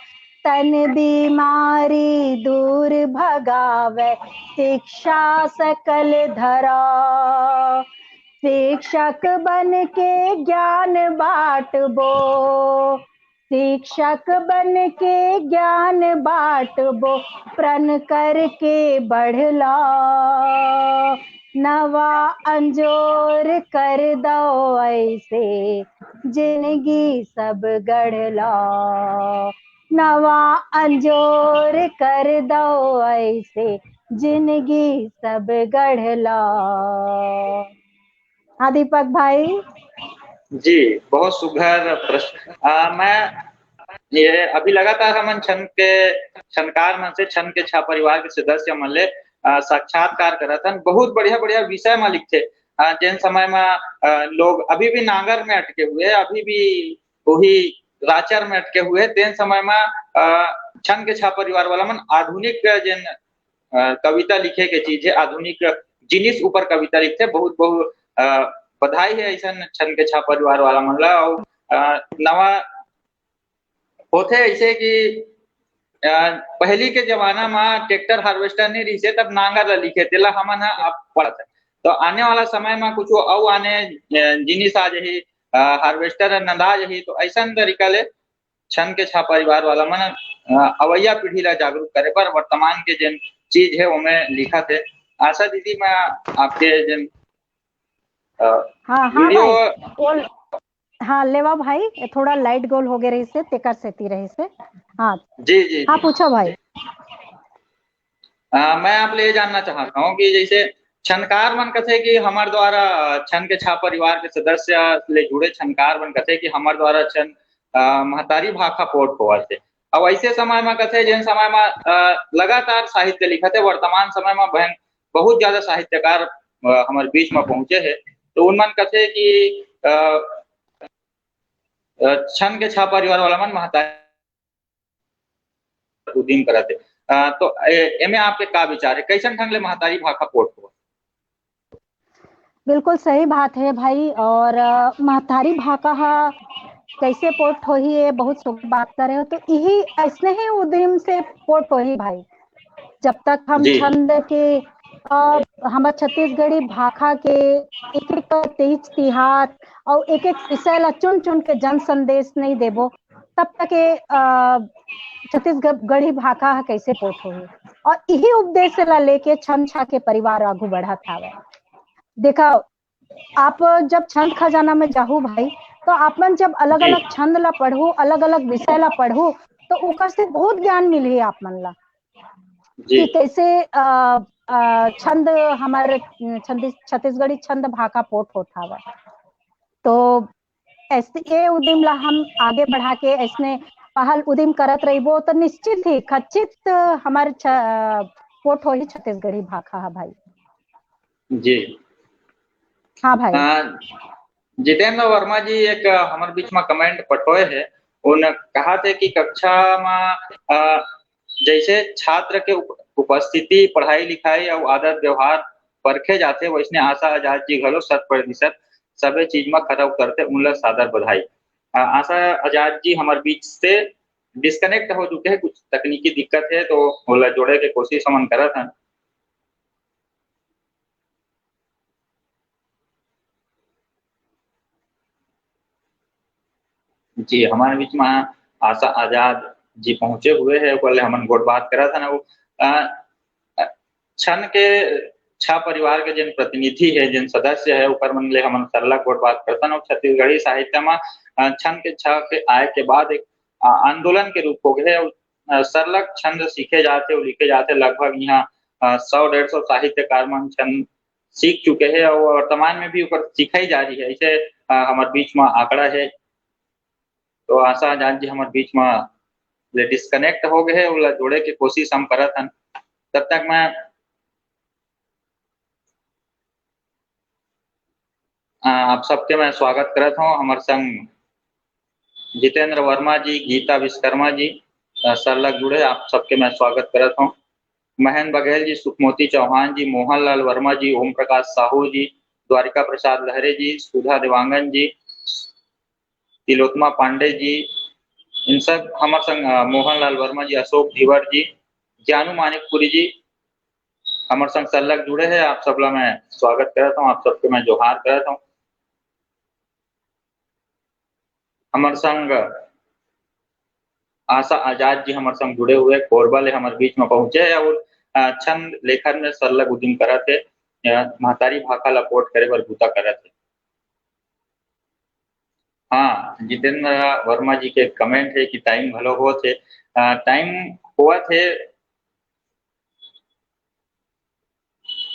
तन बीमारी दूर भगावे, शिक्षा सकल धरो। शिक्षक बन के ज्ञान बांटबो, शिक्षक बन के ज्ञान बांटबो, प्रण करके बढ़ला। नवा अंजोर कर दो ऐसे, जिंदगी सब गढ़ला। नवा अंजोर कर दो ऐसे, जिंदगी सब गढ़ला। हाँ दीपक भाई। जी, बहुत सुघर प्रश्न। अ, मैं ये अभी लगातार हमन छंद के, छंदकार मन से, छंद के छह परिवार के सदस्य मन ले, अ, साक्षात्कार करत हन। बहुत बढ़िया-बढ़िया विषय म लिखथे। अ, जेन समय म, अ, लोग अभी भी नांगर में अटके हुए, अभी भी वही राचर में अटके हुए, तेन समय म, अ, छंद के छह परिवार वाला मन आधुनिक जेन, अ, कविता लिखे के चीज हे, आधुनिक जिनिस ऊपर कविता लिखथे। बहुत बहुत, अ, बधाई हे अइसन छंद के छह परिवार वाला मन ला। अउ, अ, नवा होथे ऐसे कि, अ, पहली के जमाना म ट्रैक्टर हार्वेस्टर नहीं रहिसे, तब नांगर ला लिखे, तेला हमन ह अब पढ़त हन। तो आने वाला समय म कुछ अउ आने, अ, जिनिस आ जाही, अ, हार्वेस्टर नंदा जाही, तो अइसन तरीका ले छंद के छह परिवार वाला मन, अ, अवइया पीढ़ी ला जागरूक करे बर वर्तमान के जेन चीज हे, ओमे लिखत हे। आशा दीदी, मैं आपके जेन, अ, हाँ, हाँ वीडियो भाई, बोल। हाँ, लेवा भाई, ये थोड़ा लाइट गोल हो गए रहिसे, तेकर सेती रहिसे। हाँ। जी, जी, हाँ, जी। पूछो भाई। जी। अ, मैं आप ले ये जानना चाहता हूँ कि जैसे छनकार मन कथे कि हमर द्वारा, अ, छन के छह परिवार के सदस्य ले जुड़े छनकार मन कथे कि हमर द्वारा छन, अ, महतारी भाखा पोठ होवत हे। अब ऐसे समय में कथे, जेन समय में, अ, लगातार साहित्य लिखत हे, वर्तमान समय में बहन बहुत ज्यादा साहित्यकार, अ, हमर बीच में पहुंचे हे, तो उन मन कथे कि, अ, अ, छन के छह परिवार वाला मन महतारी उदिम करत हे। अ, तो ए-, एमे आपके का विचार हे? कैसन ढंग ले महतारी भाखा पोठ हो? बिल्कुल सही बात हे भाई। और, अ, महतारी भाखा हा कैसे पोठ होही, ये बहुत सुघर बात करे हो। तो यही ऐसने ही उदिम से पोठ होही भाई। जब तक हम जी। छंद के अ, हमर छत्तीसगढ़ी भाखा के एक-एक तीज तिहार अउ एक-एक विषय ला चुन-चुन के जन संदेश नइ देबो, तब तक ये, अ, छत्तीसगढ़ी भाखा ह कइसे पोठ होही? अउ इही उद्देश्य ला लेके छन छा के परिवार आगू बढ़त हावय। देखा, आप जब छंद खजाना में जाहू भाई, तो आप मन जब अलग-अलग जी। छंद ला पढ़हू, अलग-अलग विषय ला पढ़हू, तो ओकर से बहुत ज्ञान मिलही आप मन ला जी। कि कैसे, अ, अ, छंद हमर छंद, छत्तीसगढ़ी छंद भाखा पोठ होत हावय। तो ऐसे ये उद्यम ला हम आगे बढ़ा के ऐसने पहल उद्यम करत रहिबो, तो निश्चित ही खचित हमर छ-, अ, पोठ होही छत्तीसगढ़ी भाखा ह भाई। जी। हाँ भाई। अ, जितेंद्र वर्मा जी एक, अ, हमर बीच में comment पठोए हे, उन कहा थे कि कक्षा में, अ, जैसे छात्र के उप-, उपस्थिति, पढ़ाई लिखाई अउ आदत व्यवहार परखे जाथे, वैसने आशा आजाद जी घलो शत प्रतिशत सबे चीज में खरा उतरथे, उनला सादर बधाई। अ, आशा आजाद जी हमर बीच से disconnect हो चुके हैं, कुछ तकनीकी दिक्कत है, तो ओला जोड़े के कोशिश हमन करत हन। जी, हमारे बीच में आशा आजाद जी पहुंचे हुए हैं, ओकर ले हमन गोठ बात करत हन। अउ, अ, अ, छन के छा परिवार के जेन प्रतिनिधि है, जेन सदस्य है, ओकर मन ले हमन सरलग गोठ बात करत हन। अउ छत्तीसगढ़ी साहित्य में, अ, छन के छा के आए के बाद एक, अ, आंदोलन के रूप हो गए हे। अउ, अ, सरलग छंद सीखे जाथे अउ लिखे जाथे। लगभग यहाँ, अ, सौ डेढ़ सौ साहित्यकार मन छंद सीख चुके हैं अउ वर्तमान में भी ओकर सिखाई जा रही है। ऐसे, अ, हमर बीच में आंकड़ा है, तो आशा आजाद जी हमर बीच में ले disconnect हो गए हैं, ओला जोड़े के कोशिश हम करत हन। तब तक मैं, अ, आप सबके मैं स्वागत करत हूँ। हमर संग जितेंद्र वर्मा जी, गीता विश्वकर्मा जी, अ, सरलग जुड़े, आप सबके मैं स्वागत करत हूँ। महेंद्र बघेल जी, सुखमोती चौहान जी, मोहनलाल वर्मा जी, ओम प्रकाश साहू जी, द्वारिका प्रसाद लहरे जी, सुधा देवांगन जी, तिलोत्तमा पांडे जी, इन सब हमर संग, अ, मोहनलाल वर्मा जी, अशोक धीवर जी, ज्ञानू मानिकपुरी जी, हमर संग सरलग जुड़े हैं। आप सबला मैं स्वागत करत हूँ, आप सबके मैं जोहार करत हूँ। हमर संग आशा आजाद जी हमर संग जुड़े हुए कोरबा ले हमर बीच में पहुंचे हे अउ, अ, छंद लेखन में सरलग उदिम करत हे, अ, महतारी भाखा ला पोठ करे बर बूता करत हे। हाँ, जितेंद्र वर्मा जी के comment हे कि time घलो होत हे, अ, time होवत हे,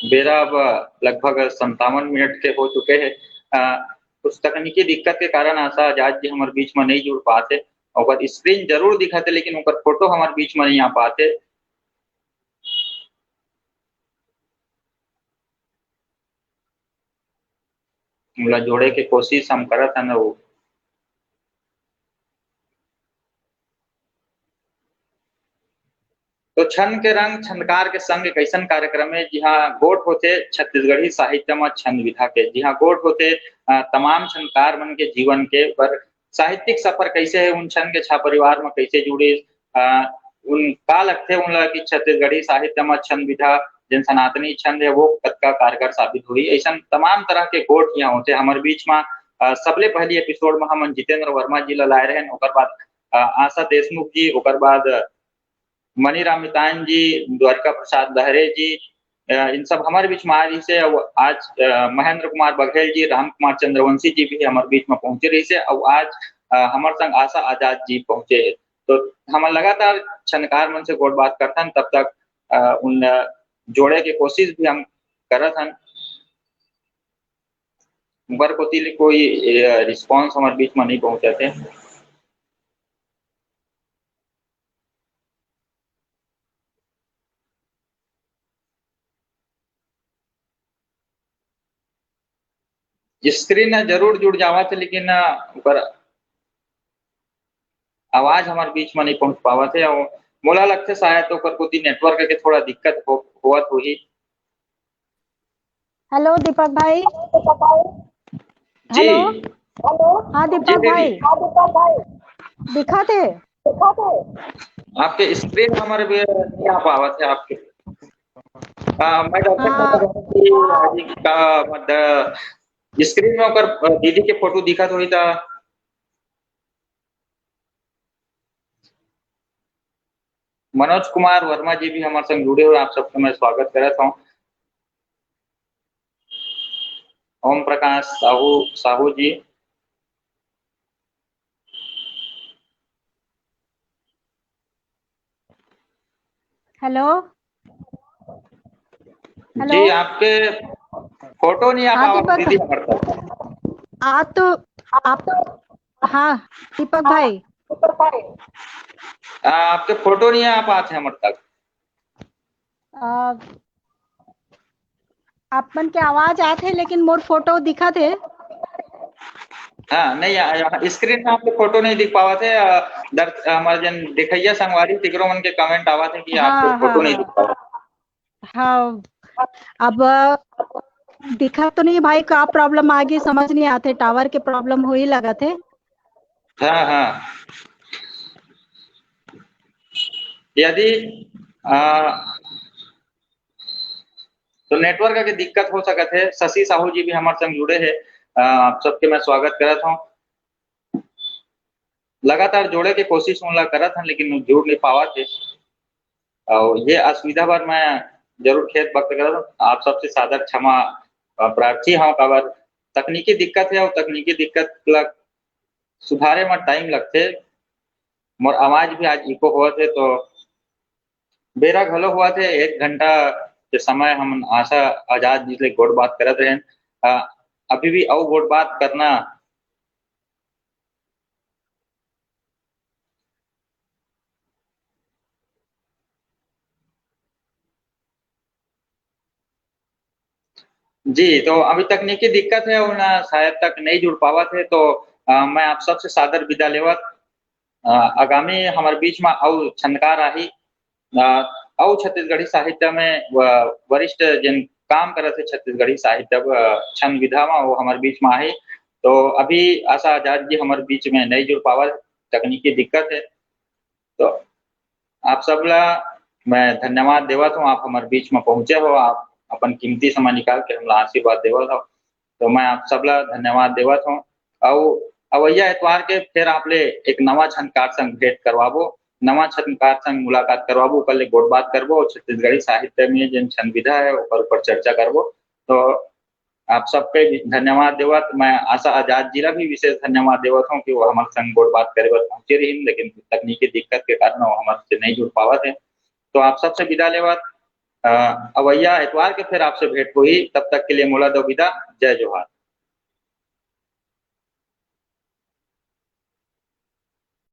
बेरा अब लगभग संतावन मिनट के हो चुके हे। अ, कुछ तकनीकी दिक्कत के कारण आशा आजाद जी हमर बीच में नहीं जुड़ पात हे। ओकर screen जरूर दिखत हे, लेकिन ओकर photo हमर बीच में नहीं आ पात हे। ओला जोड़े के कोशिश हम करत हन अउ तो छंद के रंग छंदकार के संग एक अइसन कार्यक्रम हे, जिहां गोठ होथे छत्तीसगढ़ी साहित्य म छंद विधा के, जिहां गोठ होथे, अ, तमाम छंदकार मन के जीवन के, पर साहित्यिक सफर कइसे हे, उन छंद के छा परिवार म कइसे जुड़े, अ, उन का लगथे उन ला कि छत्तीसगढ़ी साहित्य म छंद विधा, जेन सनातनी छंद हे, वो कतका कारगर साबित होही। अइसन तमाम तरह के गोठ इहां होथे। हमर बीच म, अ, सबले पहली episode म हमन जितेंद्र वर्मा जी ला लाए रहेन, ओकर बाद, अ, आशा देशमुख जी, ओकर बाद मनीराम मितान जी, द्वारिका प्रसाद लहरे जी, अ, इन सब हमर बीच म आए रहिस हे। अउ आज, अ, महेंद्र कुमार बघेल जी, राम कुमार चंद्रवंशी जी भी हमर बीच म पहुंचे रहिस हे। अउ आज, अ, हमर संग आशा आजाद जी पहुंचे हे। तो हमन लगातार छंदकार मन से गोठ बात करथन, तब तक, अ, उन जोड़े के कोशिश भी हम करत हन। ऊपर कोति ले कोई, अ, response हमर बीच म नहीं पहुंचत हे। Screen ह जरूर जुड़ जावत हे, लेकिन, अ, ओकर आवाज हमर बीच म नहीं पहुंच पावत हे। अउ मोला लगथे शायद ओकर कोति network के थोड़ा दिक्कत हो-, होवत होही। Hello दीपक भाई। जी। Hello। हाँ जी दीपक दीदी। भाई, दिखत हे? आपके screen हमर भी नहीं आ पावत हे आपके। हाँ, मैं दर्शक हाँ। बता रहा हूँ कि अभी का, मतलब, स्क्रीन में ओकर, अ, दीदी के फोटो दिखत होही त। मनोज कुमार वर्मा जी भी हमर संग जुड़े हुए, आप सबके मैं स्वागत करत हूँ। ओम प्रकाश साहू, साहू जी। हेलो। हेलो। जी, आपके फोटो नहीं आ हाँ, पावा दीपक दीदी भाई। हमारे पास। आ तो आप, हाँ, दीपक भाई। आ, आपके फोटो नहीं आ पाते हमारे तक। आ, आप मन के आवाज आत हे, लेकिन मोर फोटो दिखत हे। हाँ, नहीं, आ, आ, स्क्रीन में आपके फोटो नहीं दिख पावत हे। आ, दर-, हमारे जन देखैया संगवारी तिकरो मन के कमेंट आवत हे कि हाँ, आपके फोटो हाँ, नहीं हाँ। दिख पावत। हाँ, अब दिखत तो नहीं भाई, का प्रॉब्लम आ गई, समझ नहीं आते, टावर के प्रॉब्लम हो ही लगत हे। हाँ, हाँ। यदि, आ, तो नेटवर्क के दिक्कत हो सकत हे। शशि साहू जी भी हमारे संग जुड़े हे। आ, आप सबके मैं स्वागत करत हूँ। लगातार जोड़े के कोशिश उन ला करत हन, लेकिन जुड़ नहीं पावत हे। और ये असुविधा बर मैं जरूर खेद व्यक्त करत हूँ। आप सबसे सादर क्षमा, अ, प्रार्थी हूँ, काबर तकनीकी दिक्कत हे और तकनीकी दिक्कत ला सुधारे में टाइम लगथे। मोर आवाज भी आज इको होवत हे, तो बेरा घलो होवत हे। एक घंटा के समय हम आशा आजाद जी ले गोठ बात करत रहेन। अ, अभी भी अउ गोठ बात करना। जी, तो अभी तकनीकी दिक्कत हे, उन शायद तक नहीं जुड़ पावत हे, तो, अ, मैं आप सबसे सादर विदा लेवत, अ, आगामी हमर बीच में अउ छंदकार आही, अ, अउ छत्तीसगढ़ी साहित्य में व-, वरिष्ठ जिन काम करत हे छत्तीसगढ़ी साहित्य, अ, छंद विधा में, वो हमर बीच में आही। तो अभी आशा आजाद जी हमर बीच में नहीं जुड़ पावत, तकनीकी दिक्कत हे। तो आप सब ला मैं धन्यवाद देवत हूँ, आप हमर बीच में पहुंचे हो, आप अपन कीमती समय निकाल के हमला आशीर्वाद देवत हो, तो मैं आप सब ला धन्यवाद देवत हूँ। अउ अवैया एतवार के फिर आप ले एक नवा छंदकार संग भेंट करवाबो, नवा छंदकार संग मुलाकात करवाबो, ओकर ले गोठ बात करबो, छत्तीसगढ़ी साहित्य में जिन छंद विधा हे ओकर ऊपर चर्चा करबो। तो आप सबके धन्यवाद देवत, मैं आशा आजाद जी ला भी विशेष धन्यवाद देवत हूँ कि वो हमर संग गोठ बात करे बर पहुंचे रहिन, लेकिन तकनीकी दिक्कत के कारण वो हमर से नहीं जुड़ पावत हे। तो आप सबसे विदा लेवत, अ, अवैया एतवार के फिर आपसे भेंट होही, तब तक के लिए मोला दो विदा, जय जोहार।